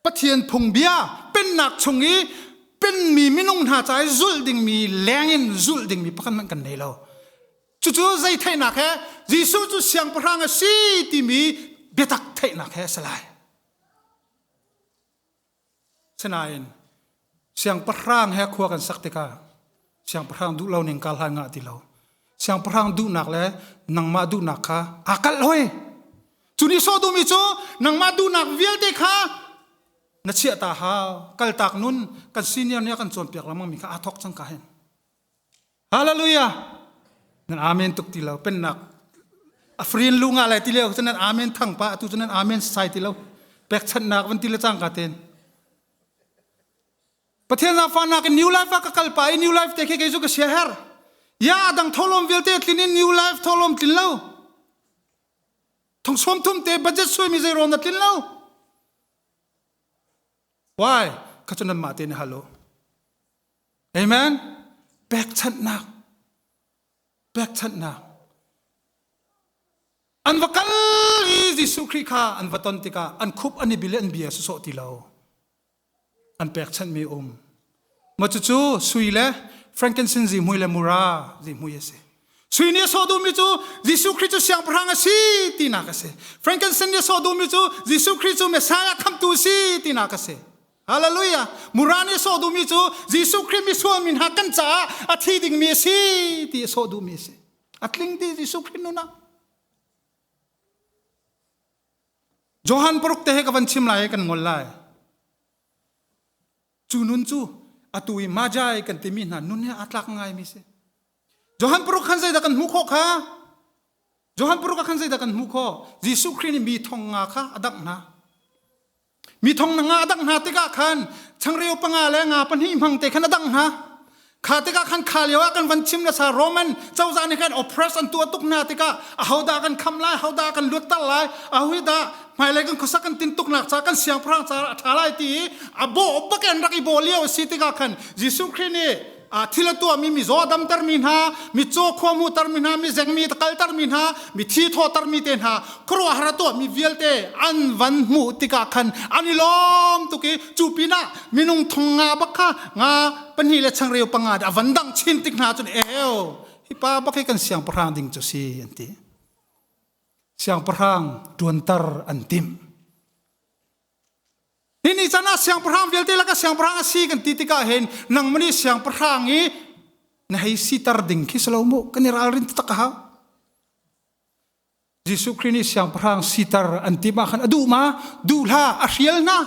Pathian phungbia pennak chung i penmi minung hna ca i zulh dingmi lengin zulh dingmi pakhat hmanh kan nei lo. Cucu zei theihnak he Jesuh cu siangpahrang a si timi biatak theihnak he a si lai. Sinain siangpahrang he khua kan sak tikah siangpahrang duh lo ning kal hlan ngah ti lo. Siangpahrang duhnak le nangmah duhnak kha aa kalh hoi. Cu nih sawh duhmi cu nangmah duhnak vialte kha na chiah ta hau. Kaltak nun kan senior nih a kan cawnpiak lengmang mi kha aa thawk cang ka hin. Hallelujah. Nan amen tuk ti lo. Pennak a frin lu nga lai ti leo cu nan amen thang pa atu cu nan amen sai ti lo. Pekchanhnak van ti le cangka ten. Pathian zaangfahnak in New Life ah ka kal pa i New Life te khi kei cu ka sia her. Ya adang tholom vialte tlin in New Life tholom tlin lo. Thong som thum te budget sui mi zei rawn na tlin lo. Why? Kha cu nan mah te na halo. Amen. Pekchanhnak. Pekchanhnak. An va kal i Jesuh Khrih kha an va ton tikah an khup an i bil i an bia sawsawh ti lo. An pekchanhmi um. Mah cucu sui le frankincense zihmui le mura zihmui a si. Sui nih a sawh duhmi cu Jesuh Khrih cu siangpahrang a si tinak a si. Frankincense nih a sawh duhmi cu Jesuh Khrih cu Messiah khamhtu a si tinak a si. Hallelujah. Mura nih a sawh duhmi cu Jesuh Khrih misual mi hna kan caah a thi dingmi a si ti a sawh duhmi a si. A tling ti Jesuh Khrih nun ah. Johan paruk te he ka van chim lai i kan ngol lai. Cu nun cu atu i Magi kan timi hna nun he aa tlak ngaimi si. Johan paruk khan zeidah kan hmuh khawh kha? Johan paruk ah khan zeidah kan hmuh khawh? Jesuh Khrih nih mi thong nga kha a dangh hna. Mi thong nga a dangh hna tikah khan changreu panga le nga pahnih hmang te khan a dangh hna. Kha tikah khan kha lio ah kan van chim nasa Roman cozah nih khan oppress an tuah tuk hna tikah ahodah kan kham lai, ahodah kan luatter lai, ahodah hmailei kan khuasak kan tintuknak ca kan siangpahrang ca a ṭha lai ti i a bawh bak in rak i bawh lio a si tikah khan Jesuh Khrih nih thil a tuahmi mizaw a damtermi hna mitcaw khua hmuhtermi hna mizengmi kaltermi hna mithi thawhtermi te hna khuaruahhar a tuahmi vialte an van hmuh tikah khan an i lawm tuk i cu pinah minung thong nga bak kha nga pahnih le changreu panga a van dang chin tik hna cun eo hi pa bak hi kan siangpahrang ding cu si an ti siangpahrang ṭuanter an timh Hi ni can ah siangpahrang vialte laka siangpahrang a si kan ti tikah hin nangmah nih siangpahrang i na hei siter ding khi si lo mu kan i ralrin taktak a hau. Jesuh Khrih nih siangpahrang siter an tim ah khan a duh ma? Duh hlah, a hrial hna.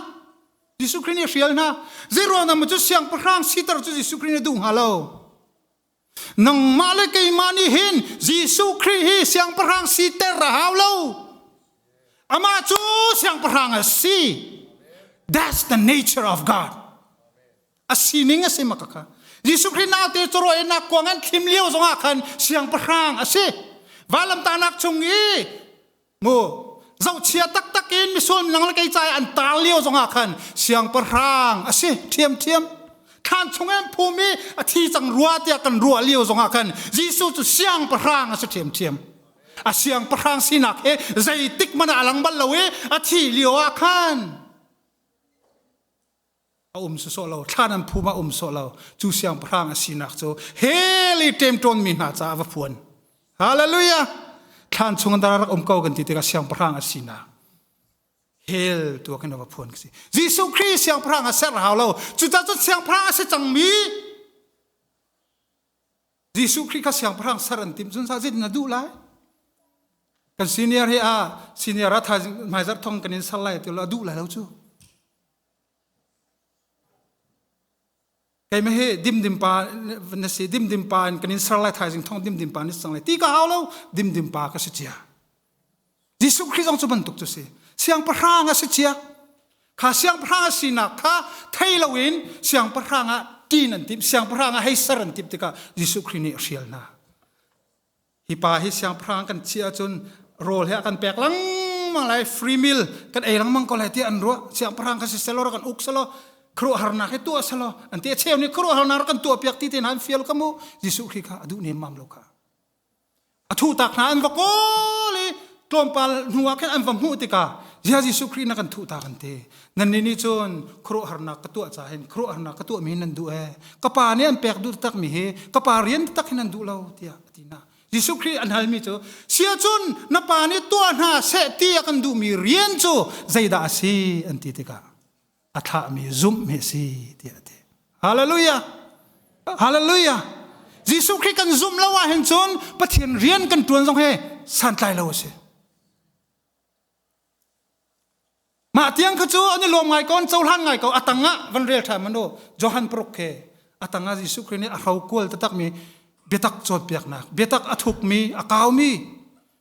Jesuh Khrih nih a hrial hna. Zeiruang dah cu siangpahrang siter cu Jesuh Khrih nih a duh hnga lo? Nangmah le keimah nih hin Jesuh Khrih hi siangpahrang siter a hau lo. Amah cu siangpahrang a si. That's the nature of God. A sining a si maka kha. Jesuh Khrih naute cawraw nak kuang an thlim lio zongah khan siangpahrang a si. Vailamtahnak chung i mu. Zohchia taktak in misual nang le kei ca an tar lio zongah khan siangpahrang a si ṭhiamṭhiam. Thlan chung in phum i a thi cang rua tiah kan ruah lio zongah khan Jesuh cu siangpahrang a si ṭhiamṭhiam. A siangpahrang sinak he zeitik hmanh ah a lang bal lo i a thi lio ah khan a um sawsawh lo thlan an phum ah um sawh lo cu siangpahrang a sinak cu hell i ṭemṭawnmi hna caah va phuan hallelujah thlan chung an rak um ko kan ti tikah siangpahrang a sinak hell tu khin va phuan ka si Jesuh Khrih siangpahrang a ser hau lo cucaah cun siangpahrang a si cangmi Jesuh Khrih kha siangpahrang ser an timh cun sa zeitin na duh lai kan senior hi a senior a hmaizarh thong kan in ser lai ti lo a duh lai lo cu Keimah hi dimdim pa na si dimdim pa in kan in ser lai thaizing thong dimdim pa ni sang lai ti ka hau lo dimdim pa ka si cia Jesuh Khrih zong cu bantuk cu si siangpahrang a si cia kha siangpahrang a sinak kha thei loin siangpahrang ah ṭin an timh siangpahrang ah hei ser an timh tikah Jesuh Khrih nih a hrial hna Hi pa hi siangpahrang kan chiah ahcun rawl he a kan pek lengmang lai, free meal kan ei lengmang ko lai tiah an ruah. Siangpahrang kha si selaw kan uk selaw khuaruahharnak hi tuah selaw an ti a cheu nih khuaruahharnak kan tuah piak ti te hna an fial ka mu Jesuh Khrih kha a duh nemmam lo kha. A thu tak hna an va kawl i tlawmpal hnu ah khin an va hmuh tikah zia Jesuh Khrih na kan thuh ta kan ti. Nannih nih cun khuaruahharnak ka tuah ca hin khuaruahharnak ka tuahmi nan duh ee. Ka pa nih an pek duh takmi hi ka pa rian tak hin nan duh lo tiah a ti hna. Jesuh Khrih an halmi cu siacun na pa nih tuah hna seh ti a kan duhmi rian cu zeidah a si an ti tikah a thlahmi zumh hi a si tiah a ti. Hallelujah! Hallelujah! Jesuh Khrih kan zumh lo ahhin cun Pathian rian kan ṭuan zong hi santlai lo a si. Mah tiang kha cu an i lawm ngai ko, an cohlan ngai ko. A tang ah van rel ṭhan man u. Johan paruk khi a tang ah Jesuh Khrih nih a hrokual taktakmi biatak cawnpiaknak, biatak a thukmi, a kaumi,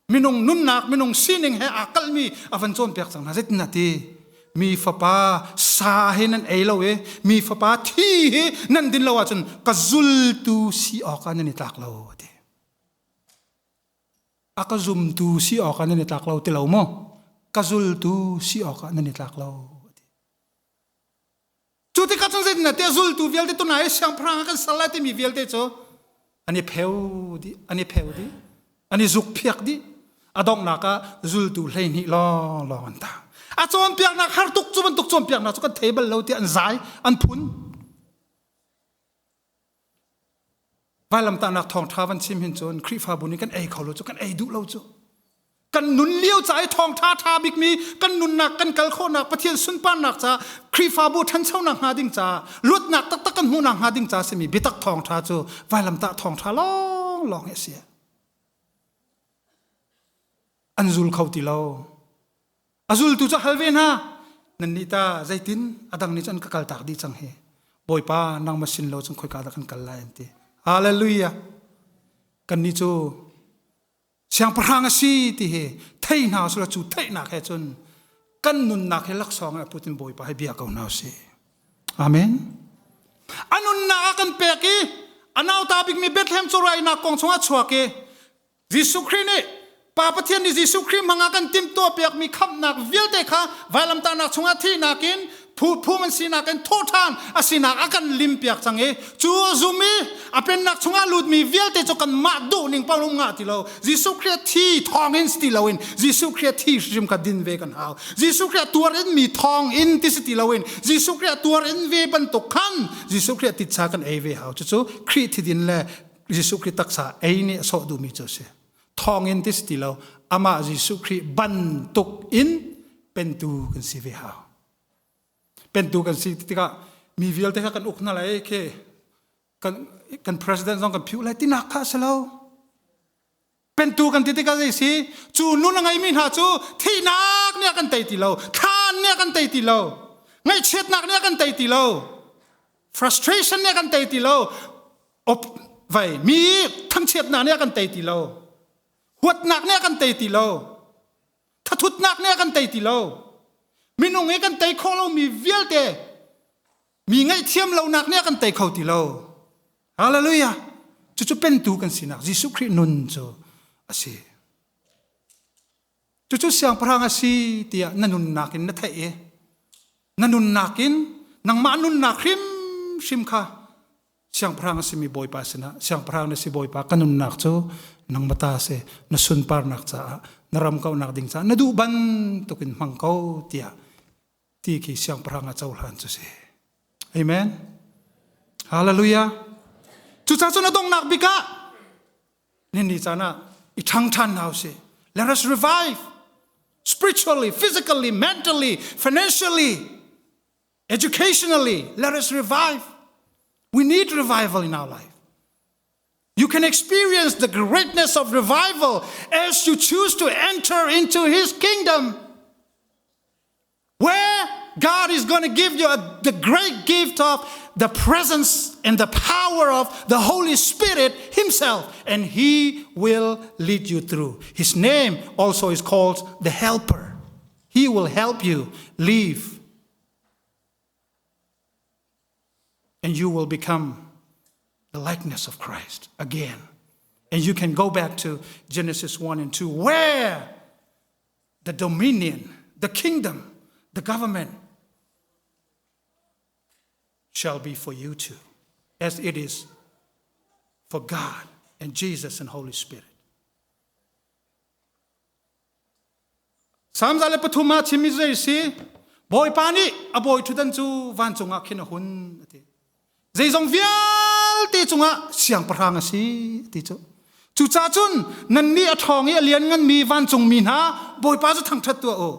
minung nunnak, minung sining he aa kalhmi a van cawnpiak cang hna. Zeitin a ti? Mi fapa sa hi nan ei lo i mi fapa thi hi nan din lo ahcun ka zultu si awkah nan i tlak lo a ti. A ka zumtu si awkah nan i tlak lo ti lo maw? Ka zultu si awkah nan i tlak lo. Cu tikah cun zeitin tiah zultu vialte tunai i siangpahrang ah kan ser lai timi vialte cu an i pheu dih, an i pheu dih, an i zukphiak dih. A donghnak ah zultu 12 lawnglawng an tang. A cawnpiaknak har tuk cu bantuk cawnpiaknak cu kan thei bal lo tiah an zai, an phun. Vailamtahnak thawngṭha van chim hin cun Khrihfabu nih kan ei kho lo cu kan ei duh lo cu. Kan nun lio ca i thawngṭha ṭha bikmi kan nunnak kan kal khawhnak Pathian sunparnak ca Khrihfabu ṭhanchonak hnga ding ca luatnak taktak kan hmuhnak hnga ding ca simi biatak thawngṭha cu vailamtah thawngṭha lawnglawng hi a si. An zul kho ti lo. A zultu cu hal ve hna. Nannih ta zeitin a dang nih cun ka kaltak dih cang hi. Bawipa nangmah sin lo cun khoika dah kan kal lai an ti. Hallelujah. Kannih cu siangpahrang a si ti hi thei hna usila cu theihnak he cun kan nunnak hi laksawng ah putin Bawipa hi bia ko hna usih. Amen. A nunnak a kan pek i a nauta bikmi Bethlehem cawrainak kong chungah chuak i Jesuh Khrih nih Pa Pathian nih Jesuh Khrih hmangah kan timhtuah piakmi khamhnak vialte kha vailamtahnak chungah thihnak in phum an sinak in thawhṭhan a sinak a kan limpiak cang i cu a zum i a pennak chungah lutmi vialte cu kanmah duhning paoh um ngah ti lo Jesuh Khrih thi thawng in si ti loin Jesuh Khrih thi hrim kha din ve kan hau Jesuh Khrih tuar in mi thawng in ti si ti loin Jesuh Khrih tuar in ve bantuk khan Jesuh Khrih titsa kan ei ve hau cucu Khrih thidin le Jesuh Khrih taksa ei nih a sawh duhmi cu a si. Thawngin ti si ti lo, amah Jesuh Khrih bantuk in pentu kan si ve hau. Pentu kan si tikah mi vialte kha kan uk hna lai khi kan, kan president zong kan phiuh lai tinak kha a si lo. Pentu kan ti tikah zei si? Cu nun a ngeimi hna cu thihnak nih a kan tei ti lo, thlan nih a kan tei ti lo, ngaihchiatnak nih a kan tei ti lo, frustration nih a kan tei ti lo, op vai mi thangchiatnak nih a kan tei ti lo, huatnak nih a kan tei ti lo, thathutnak nih a kan tei ti lo, minung i kan tei khawh lomi vialte Mi ngaihthiam lonak nih a kan tei kho ti lo. Hallelujah. Cucu pentu kan sinak Jesuh Khrih nun cu a si. Cucu siangpahrang a si tiah na nunnak in na theih i na nunnak in nangmah nunnak hrimhrim kha siangpahrang a simi Bawipa sinah siangpahrang na si Bawipa ka nunnak cu nangmah ta si na sunparnak caah na ram kauhnak ding caah na duh bantukin hmang ko tiah ti khi siangpahrang a cohlan cu si. Amen. Hallelujah. Cucaah cun a donghnak bik ah Ni caan ah i ṭhang ṭhan hna usih. Let us revive spiritually, physically, mentally, financially, educationally. Let us revive. We need revival in our life. You can experience the greatness of revival as you choose to enter into His kingdom, where God is going to give you a, the great gift of the presence and the power of the Holy Spirit Himself, and He will lead you through. His name also is called the Helper. He will help you live, and you will become the likeness of Christ again. And you can go back to Genesis 1 and 2, where the dominion, the kingdom, the government shall be for you too, as it is for God and Jesus and Holy Spirit. Psalm 103 ah chimmi zei si Bawipa nih a bawi ṭhutdan cu vancung ah khin a hun a ti. Zeizong vialte cungah siangpahrang a si ti cu. Cucaah cun nannih a ṭhawng i a liannganmi vancungmi hna Bawipa cu thangṭhat tuah u.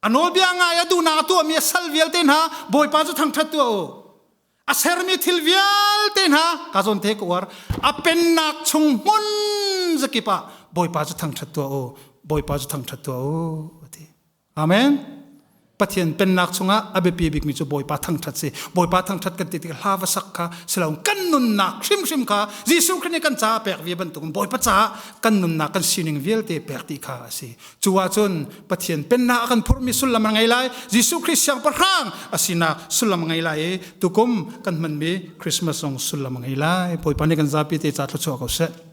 A nawlbia ngai a duhnak a tuahmi a sal vialte hna Bawipa cu thangṭhat tuah u. A sermi thil vialte hna ka zawn te ka uar a pennak chung hmun zakip ah Bawipa cu thangṭhat tuah u. Bawipa cu thangṭhat tuah u a ti. Amen. Pathian pennak chungah a biapi bikmi cu Bawipa thangṭhat si. Bawipa thangṭhat kan ti tik hla va sak kha silo kan nunnak hrimhrim kha Jesuh Khrih nih kan caah pek ve bantukin Bawipa caah kan nunnak kan sining vialte pek ti kha a si. Cu ahcun Pathian pennak a kan phurhmi sullam a ngei lai. Jesuh Khrih siangpahrang a sinak sullam a ngei lai i tukum kan hmanmi Christmas zong sullam a ngei lai. Bawipa nih kan zapi te ca thluachuah ko seh.